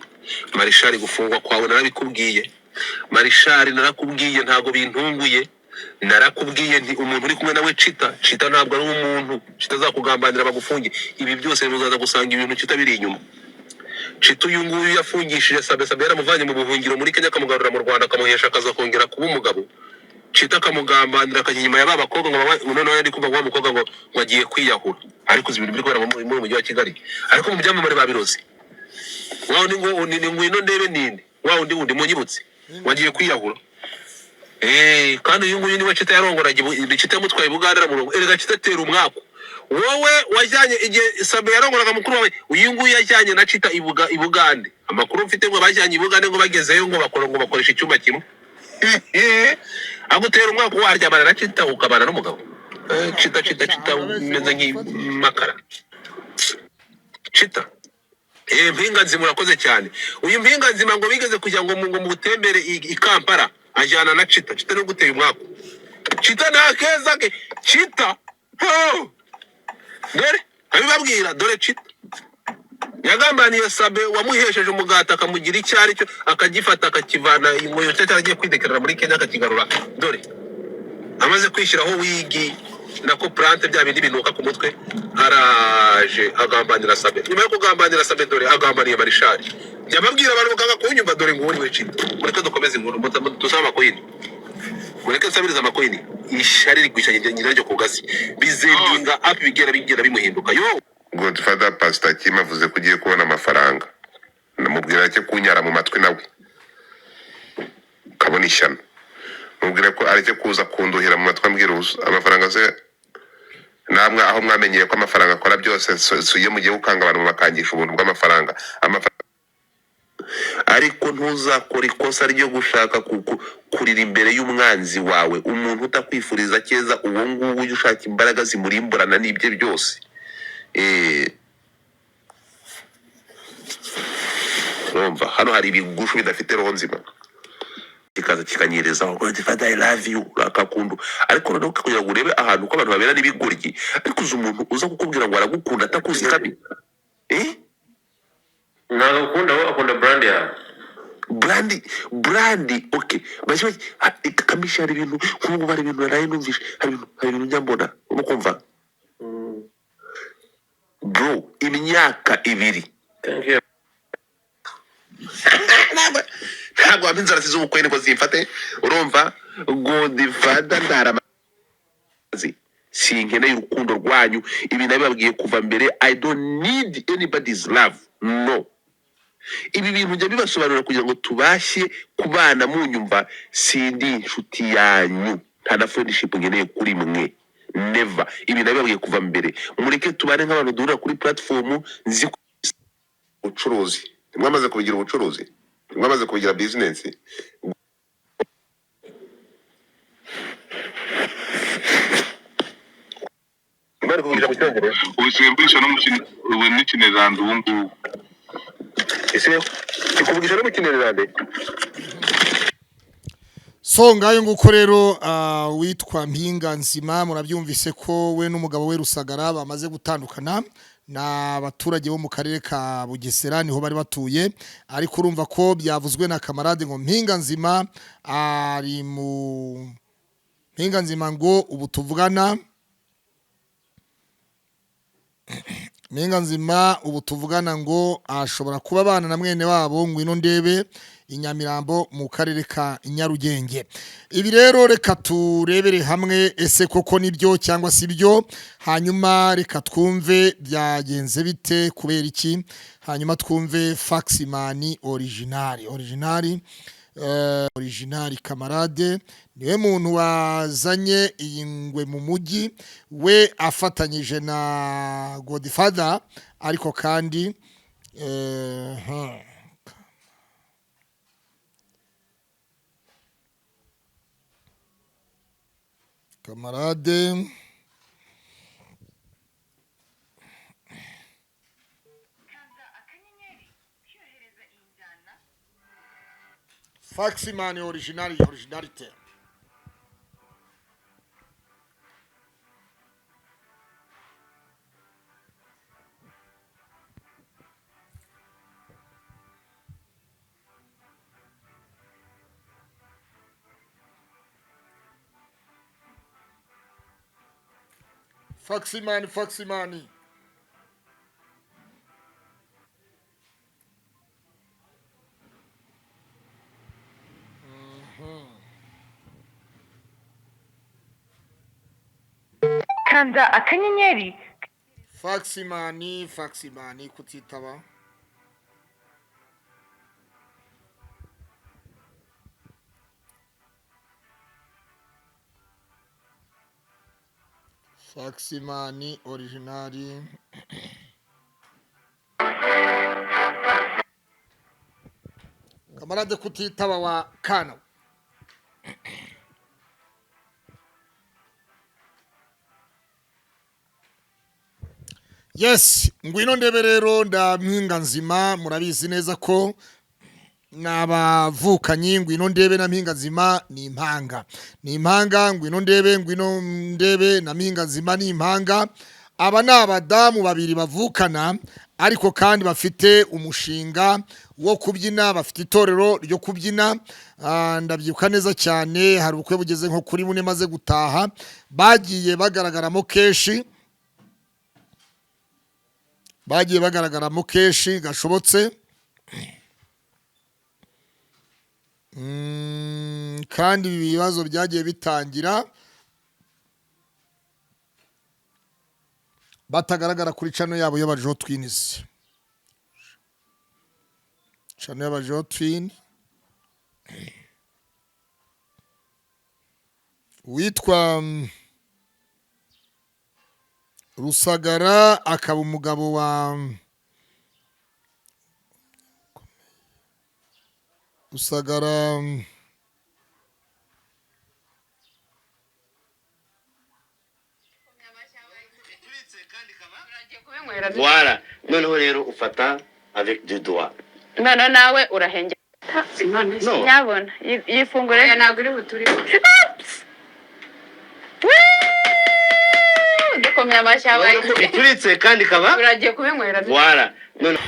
Marishal gufungwa kwawe narabikubwiye. Marishal narakubwiye, ntago bintunguye. Narakubwiye nti umuntu uri kumwe nawe Cita, Cita ntabwo ari umuntu. Cita azakugambanira bagufunge. Ibi byose muzaza gusanga ibintu Cita biri inyuma. Cita uyu nguyu yafungishije Sabe, Sabe yaramuvanye mu buhungiro muri Kenya akamugarura mu Rwanda akamuhesha akazi akongera kuba umugabo. Cita akamugambanira akajya inyuma ya ba bakobwa ngo noneho yari kumva wa mukobwa ngo agiye kwiyahura. Ariko uzi ibintu biri kubera muri mujyi wa Kigali. Ariko mu byamamare babiroze. Wa undi ngo ni ngwino ndebe ninde. Wa undi wundi munyibutse. Wagiye kwiyahura. Kandi uyu nguyu niwe Cita yarongoraga, Cita yamutwaye Buganda aramurongo. Erega Cita atera umwaku. Wowe wajyanye igihe Sabe yarongoraga mukuru wawe, uyu nguyu yajyanye na Cita i Bugande. Amakuru mfite ngo bajyanye i Bugande ngo bagezeyo ngo bakora ngo bakoresha icyumba kimwe. Agutera umwaku waryamana na Cita ukabana n'umugabo. Cita Cita Cita umeze nk'imakara. Cita. Mpinga nzima urakoze cyane. Uyu Mpinga nzima ngo bigeze kugira ngo ngo mutembere i Kampala ajyana na Cita. Cita no gutera umwaku. Cita nta keza ke. Cita. Ho! Dore abibabwira, dore Cita. Yagambaniye Sabe wamuhesheje umugati, akamugira icyo ari cyo, akagifata akakivana mu cyo cyaragiye kwidekarara muri Kenya, akakigarura. Dore amaze kwishyiraho wigi nako plante, bya bindi binuka ku mutwe, araje agambanira Sabe. Nyuma yo kugambanira Sabe, dore agambaniye Marishari. Yababwira abantu mukanga kunyumva. Dore ngo we Chita, mureke dukomeze inkuru, dusabe amakoyini, mureke nsabirize amakoyini. Ishyari rigwisha nyiraryo ku gasi, bizendinga api, bigera bigera bimuhinduka yo. Godfather, Pastor Kim avuze ko ugiye kubona amafaranga, namubwira areke kunyara mu matwi, nawe kabona ishyano. Mubwira ko areke kuza kunduhira mu matwi ambwira ubusa. Amafaranga se namwe aho mwamenyeye ko amafaranga akora byose? So iyo mugiye gukanga abantu bakangisha ubuntu bw'amafaranga. Ariko ntuzakore ikosa ryo gushaka kurira imbere y'umwanzi wawe, umuntu utakwifuriza keza. Uwo nguwo ujya ushaka imbaraga zimurimburana n'ibye byose. Urumva hano hari ibigushu bidafite roho nzima, kikaza kikanyerezaho ngo "Father, I love you," akakundu. Ariko noneho kugira ngo urebe ahantu ko abantu babera n'ibigoryi, ariko uzi umuntu uza kukubwira ngo aragukunda atakuzi kabi, eh? Ntabwo akunda wowe, akunda brand yawe. Brand, brand, okay. Bashya kamisha, hari ibintu nk'ubu, hari ibintu naraye numvishe, hari ibintu njya mbona, urimo kumva bro, imyaka 2. Thank you. Ntabwo wampa inzara z'ubukwe niko zimfate. Urumva Godfather, ndaramazi, sinkeneye urukundo rwanyu. Ibi nabibabwiye kuva mbere, I don't need anybody's love, no. Ibi bintu njya bibasobanurira kugira ngo tubashe kubana munyumva. Sindi inshuti yanyu, nta na friendship nkeneye kuri mwe, never. Ibi nabibabwiye kuva mbere. Mureke tubane nk'abantu duhurira kuri platform nzi. Ubucuruzi ntimwamaze kubigira ubucuruzi, ntimwamaze kubigira business. Bari kuvugira mu Cyongereza. Ubu simbisha no mu ubu n'ikinyarwanda ubu ngubu. Ese ikuvugisha no mu Kinyarwanda? So ngayo nguko rero, witwa Mpinga Nzima murabyumvise ko we n'umugabo we Rusagara bamaze gutandukana. Na abaturage bo mu karere ka Bugesera niho bari batuye, ariko urumva ko byavuzwe na Kamarade ngo Mpinga Nzima ari mu Mpinga Nzima, ngo ubu tuvugana, Mpinga Nzima ubu tuvugana ngo ashobora kuba abana na mwene wabo Ngwino Ndebe i Nyamirambo mu karere ka Nyarugenge. Ibi rero reka turebere hamwe ese koko nibyo cyangwa si byo, hanyuma reka twumve byagenze bite, kubera iki, hanyuma twumve Faximani original, original, original. Kamarade niwe muntu wazanye iyi ngwe mu mujyi, we afatanyije na Godfather, ariko kandi Kamarade Faximani original, originalite. Faximani, Faximani. Kanda akanyenyeri. Faximani, Faximani kutitaba. Faximani originali. Kamarade kutitaba wa kana. Yes, Ngwino Ndebe rero ndampinga Nzima, murabizi neza ko n'abavukanyi. Ngwino Ndebe na Mpinga Nzima ni impanga, ni impanga. Ngwino Ndebe, Ngwino Ndebe na Mpinga Nzima ni impanga. Aba ni abadamu babiri bavukana, ariko kandi bafite umushinga wo kubyina, bafite itorero ryo kubyina. Ndabyibuka neza cyane, hari ubukwe bugeze nko kuri bune maze gutaha bagiye bagaragaramo kenshi, bagiye bagaragaramo kenshi gashobotse. Kandi ibi bibazo byagiye bitangira batagaragara kuri channel yabo y'abajo twins, channel y'abajo twin. Witwa Rusagara akaba umugabo wa Rusagara, Voilà. Noneho rero ufata avec deux doigts. None nawe urahengera. No. Nyabona yifungure ntabwo uri buture. Dukomye amashyi abaye. Ituritse kandi ikaba. Uragiye kubinywera. Voilà. None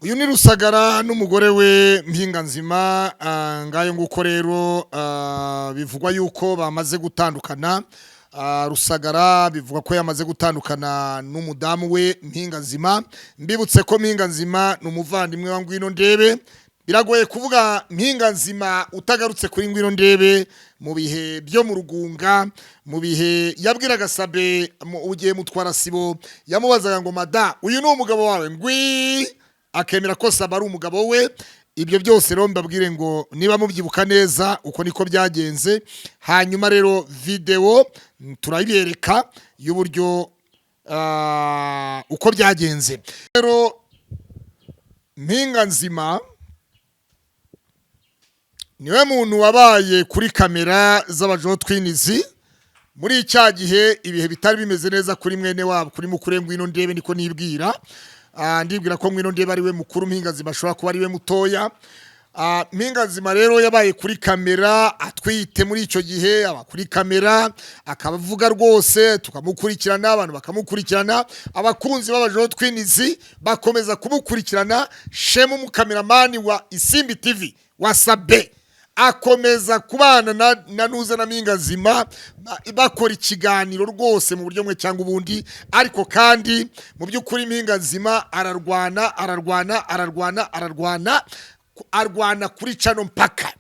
Uyu ni Rusagara n'umugore we Mpinganzima. Ngayo nguko rero, bivugwa yuko bamaze gutandukana. Rusagara bivugwa ko yamaze gutandukana n'umudamu we Mpinganzima. Mbibutse ko Mpinganzima ni umuvandimwe wa Ngwino Ndebe. Biragoye kuvuga Mpinganzima utagarutse kuri Ngwino Ndebe mu bihe byo mu Rugunga, mu bihe yabwiraga Sabe mu gihe Mutwara Sibo yamubazaga ngo mada uyu ni umugabo wawe, ngwi akemera ko Saba ari umugabo we. Ibyo byose rero mbabwire ngo niba mubyibuka neza uko niko byagenze. Hanyuma rero video turayibereka y'uburyo uko byagenze. Rero Mpinganzima niwe muntu wabaye kuri kamera z'abajo twins muri cya gihe ibihe bitari bimeze neza kuri mwene wabo, kuri mukuru Ngwino Ndebe, niko nibwira. Ndibwira ko Ngwino Ndebe ari we mukuru, Mpinganzima ashobora kuba ari we mutoya. Mpinganzima rero yabaye kuri kamera atwite muri icyo gihe, aba kuri kamera akavuga rwose, tukamukurikirana, abantu bakamukurikirana, abakunzi b'abajo twins bakomeza kumukurikirana. Shema umukameramani wa Isimbi TV wa Sabe akomeza kubana na Nuza na Mpinganzima, bakora ikiganiro rwose mu buryo bumwe cyangwa ubundi. Ariko kandi mu by'ukuri Mpinganzima ararwana, ararwana, ararwana, ararwana, arwana kuri cano mpaka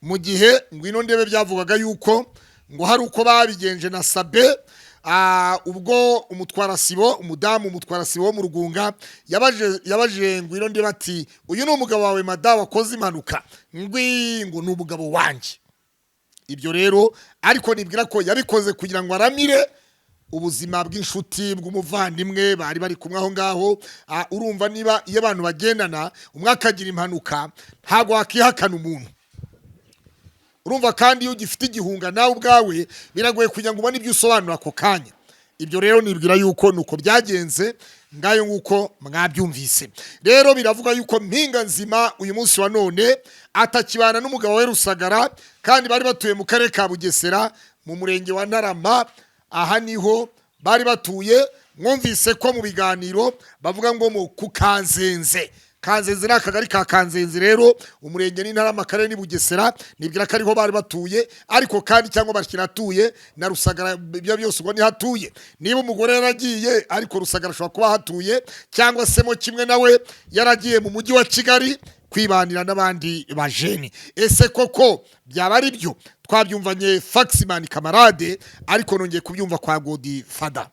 mu gihe Ngwino Ndebe byavugaga yuko ngo hari uko babigenje na Sabe. Ubwo umutwara sibo, umudamu umutwara sibo wo mu Rugunga yabaje Ngwino Ndebe ati uyu ni umugabo wawe mada wakoze impanuka, ngwi ngo ni umugabo wanjye. Ibyo rero ariko nibwira ko yabikoze kugira ngo aramire ubuzima bw'inshuti bw'umuvandimwe bari bari kumwe aho ngaho. Urumva niba iyo abantu bagendana umwe akagira impanuka ntabwo wakihakana umuntu. Urumva kandi iyo ugifite igihunga nawe ubwawe biragoye kugira ngo ubone ibyo usobanura ako kanya. Ibyo rero nibwira yuko nuko byagenze, ngayo nguko mwabyumvise. Rero biravuga yuko Mpinganzima uyu munsi wa none atakibana n'umugabo we Rusagara, kandi bari batuye mu karere ka Bugesera mu murenge wa Ntarama. Aha niho bari batuye. Mwumvise ko mu biganiro bavuga ngo mu ku Kanzenze. Kanzenze ni akagari ka Kanzenze rero, umurenge ni Ntarama, akarere ni Bugesera. Nibwira ko ariho bari batuye, ariko kandi cyangwa bakinatuye na Rusagara, ibyo byose ubwo niho atuye. Niba umugore yaragiye ariko Rusagara ashobora kuba ahatuye, cyangwa se mo kimwe nawe yaragiye mu mujyi wa Kigali kwibanira n'abandi bajeni. Ese koko byaba ari byo? Twabyumvanye Faxman Kamarade, ariko nongeye kubyumva kwa Godi Fada.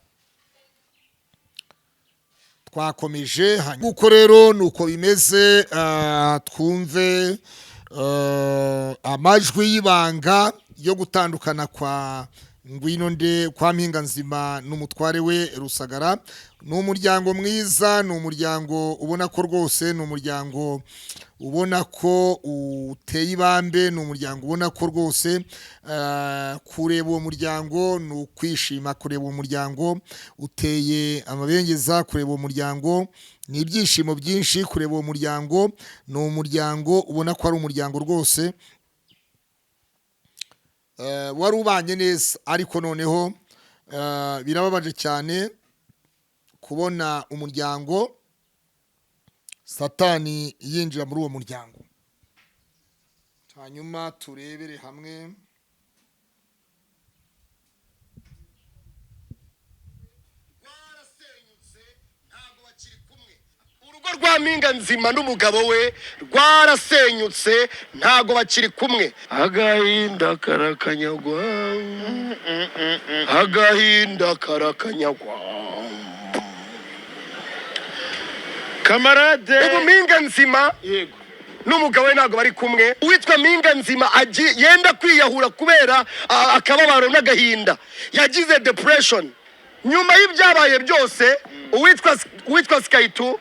Twakomeje hanyuma rero nuko bimeze. Twumve amajwi y'ibanga yo gutandukana kwa Ngwino Nde kwa Mpinganzima n'umutware we Rusagara. Ni umuryango mwiza, ni umuryango ubona ko rwose, ni umuryango ubona ko uteye ibambe, ni umuryango ubona ko rwose kureba uwo muryango ni ukwishima, kureba uwo muryango uteye amabengeza, kureba uwo muryango ni ibyishimo byinshi, kureba uwo muryango ni umuryango ubona ko ari umuryango rwose. Wari ubanye neza, ariko noneho birababaje cyane kubona umuryango Satani yinjira muri uwo muryango. Hanyuma turebere hamwe. Urugo rwa Mpinga Nzima n'umugabo we rwarasenyutse, ntago bakiri kumwe. Agahinda karakanyagwa, agahinda karakanyagwa. Kamarade. Ubu Mpinga Nzima yego n'umugabo we ntabwo bari kumwe. Uwitwa Mpinga Nzima yenda kwiyahura kubera akababaro n'agahinda, yagize depression nyuma y'ibyabaye byose. Uwitwa Skayitu.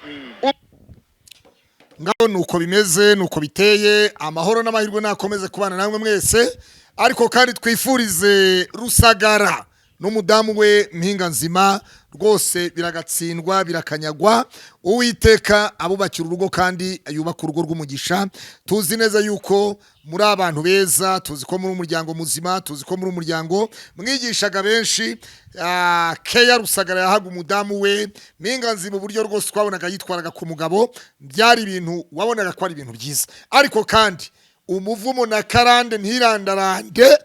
Ngaho nuko bimeze, nuko biteye. Amahoro n'amahirwe nakomeze kubana namwe mwese, ariko kandi twifurize Rusagara n'umudamu we Mpinga Nzima rwose, biragatsindwa, birakanyagwa. Uwiteka abubakira urugo kandi yubaka urugo rw'umugisha. Tuzi neza yuko muri abantu beza, tuzi ko muri umuryango muzima, tuzi ko muri umuryango mwigishaga benshi. Keya Rusagara yahaga umudamu we Mpinga Nzima, uburyo rwose twabonaga yitwaraga ku mugabo byari ibintu wabonaga ko ari ibintu byiza. Ariko kandi umuvumo na karande ntirandarande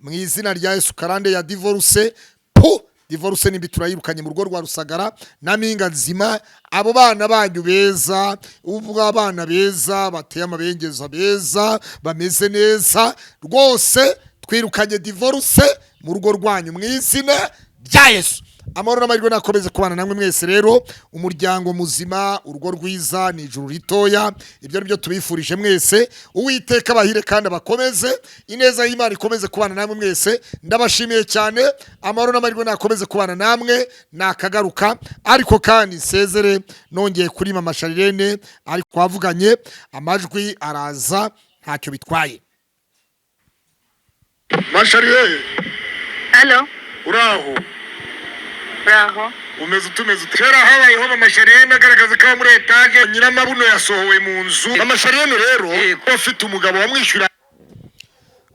mu izina rya Yesu. Karande ya divorce, pu divorce nimbi, turayirukanye mu rugo rwa Rusagara na Mpinga Nzima. Abo bana banyu beza, ubwo abana beza bateye amabengeza, beza bameze neza rwose, twirukanye divorce mu rugo rwanyu mu izina rya Yesu. Amahoro n'amahirwe nakomeze kubana namwe mwese. Rero umuryango muzima, urugo rwiza ni ijuru ritoya. Ibyo ni byo tubifurije mwese. Uwiteka abahire kandi abakomeze, ineza y'Imana ikomeze kubana namwe mwese. Ndabashimiye cyane. Amahoro n'amahirwe nakomeze kubana namwe, nakagaruka. Ariko kandi nsezere nongeye kuri Mama Sharirene, ariko twavuganye amajwi araza, ntacyo bitwaye. Masharire. Halo. Uraho? Uraho. Umeze utumeze ute? Kera habayeho Mama Shariyene agaragaza ko aba muri etaje, nyiramabuno yasohowe mu nzu. Mama Shariyene rero afite umugabo wamwishyura.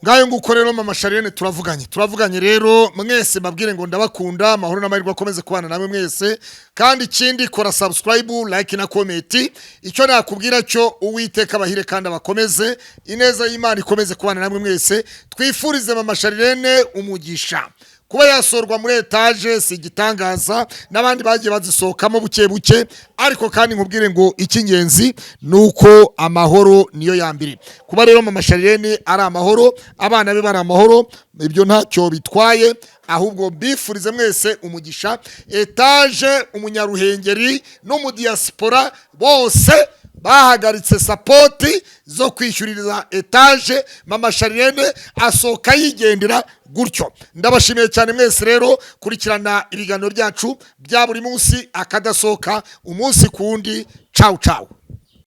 Ngayo nguko rero, Mama Shariyene turavuganye, turavuganye. Rero mwese mbabwire ngo ndabakunda, amahoro n'amahirwe akomeze kubana namwe mwese. Kandi ikindi, kora subscribe, like na comment. Icyo nakubwira cyo, Uwiteka abahire kandi abakomeze, ineza y'Imana ikomeze kubana namwe mwese. Twifurize Mama Sharirene umugisha. Kuba yasorwa muri etaje si igitangaza, n'abandi bagiye bazisohokamo buke buke. Ariko kandi nkubwire ngo icy'ingenzi ni uko amahoro niyo ya mbere. Kuba rero Mama Sharirene ari amahoro, abana be bari amahoro, ibyo ntacyo bitwaye. Ahubwo mbifurize mwese umugisha. Etaje, umunyaruhengeri n'umudiyasipora bose bahagaritse support zo kwishyurira etaje, Mama Sharirene asohoka yigendera gutyo. Ndabashimiye cyane mwese. Rero kurikirana ibiganiro byacu bya buri munsi, akadasohoka umunsi ku wundi. Cawu cawu.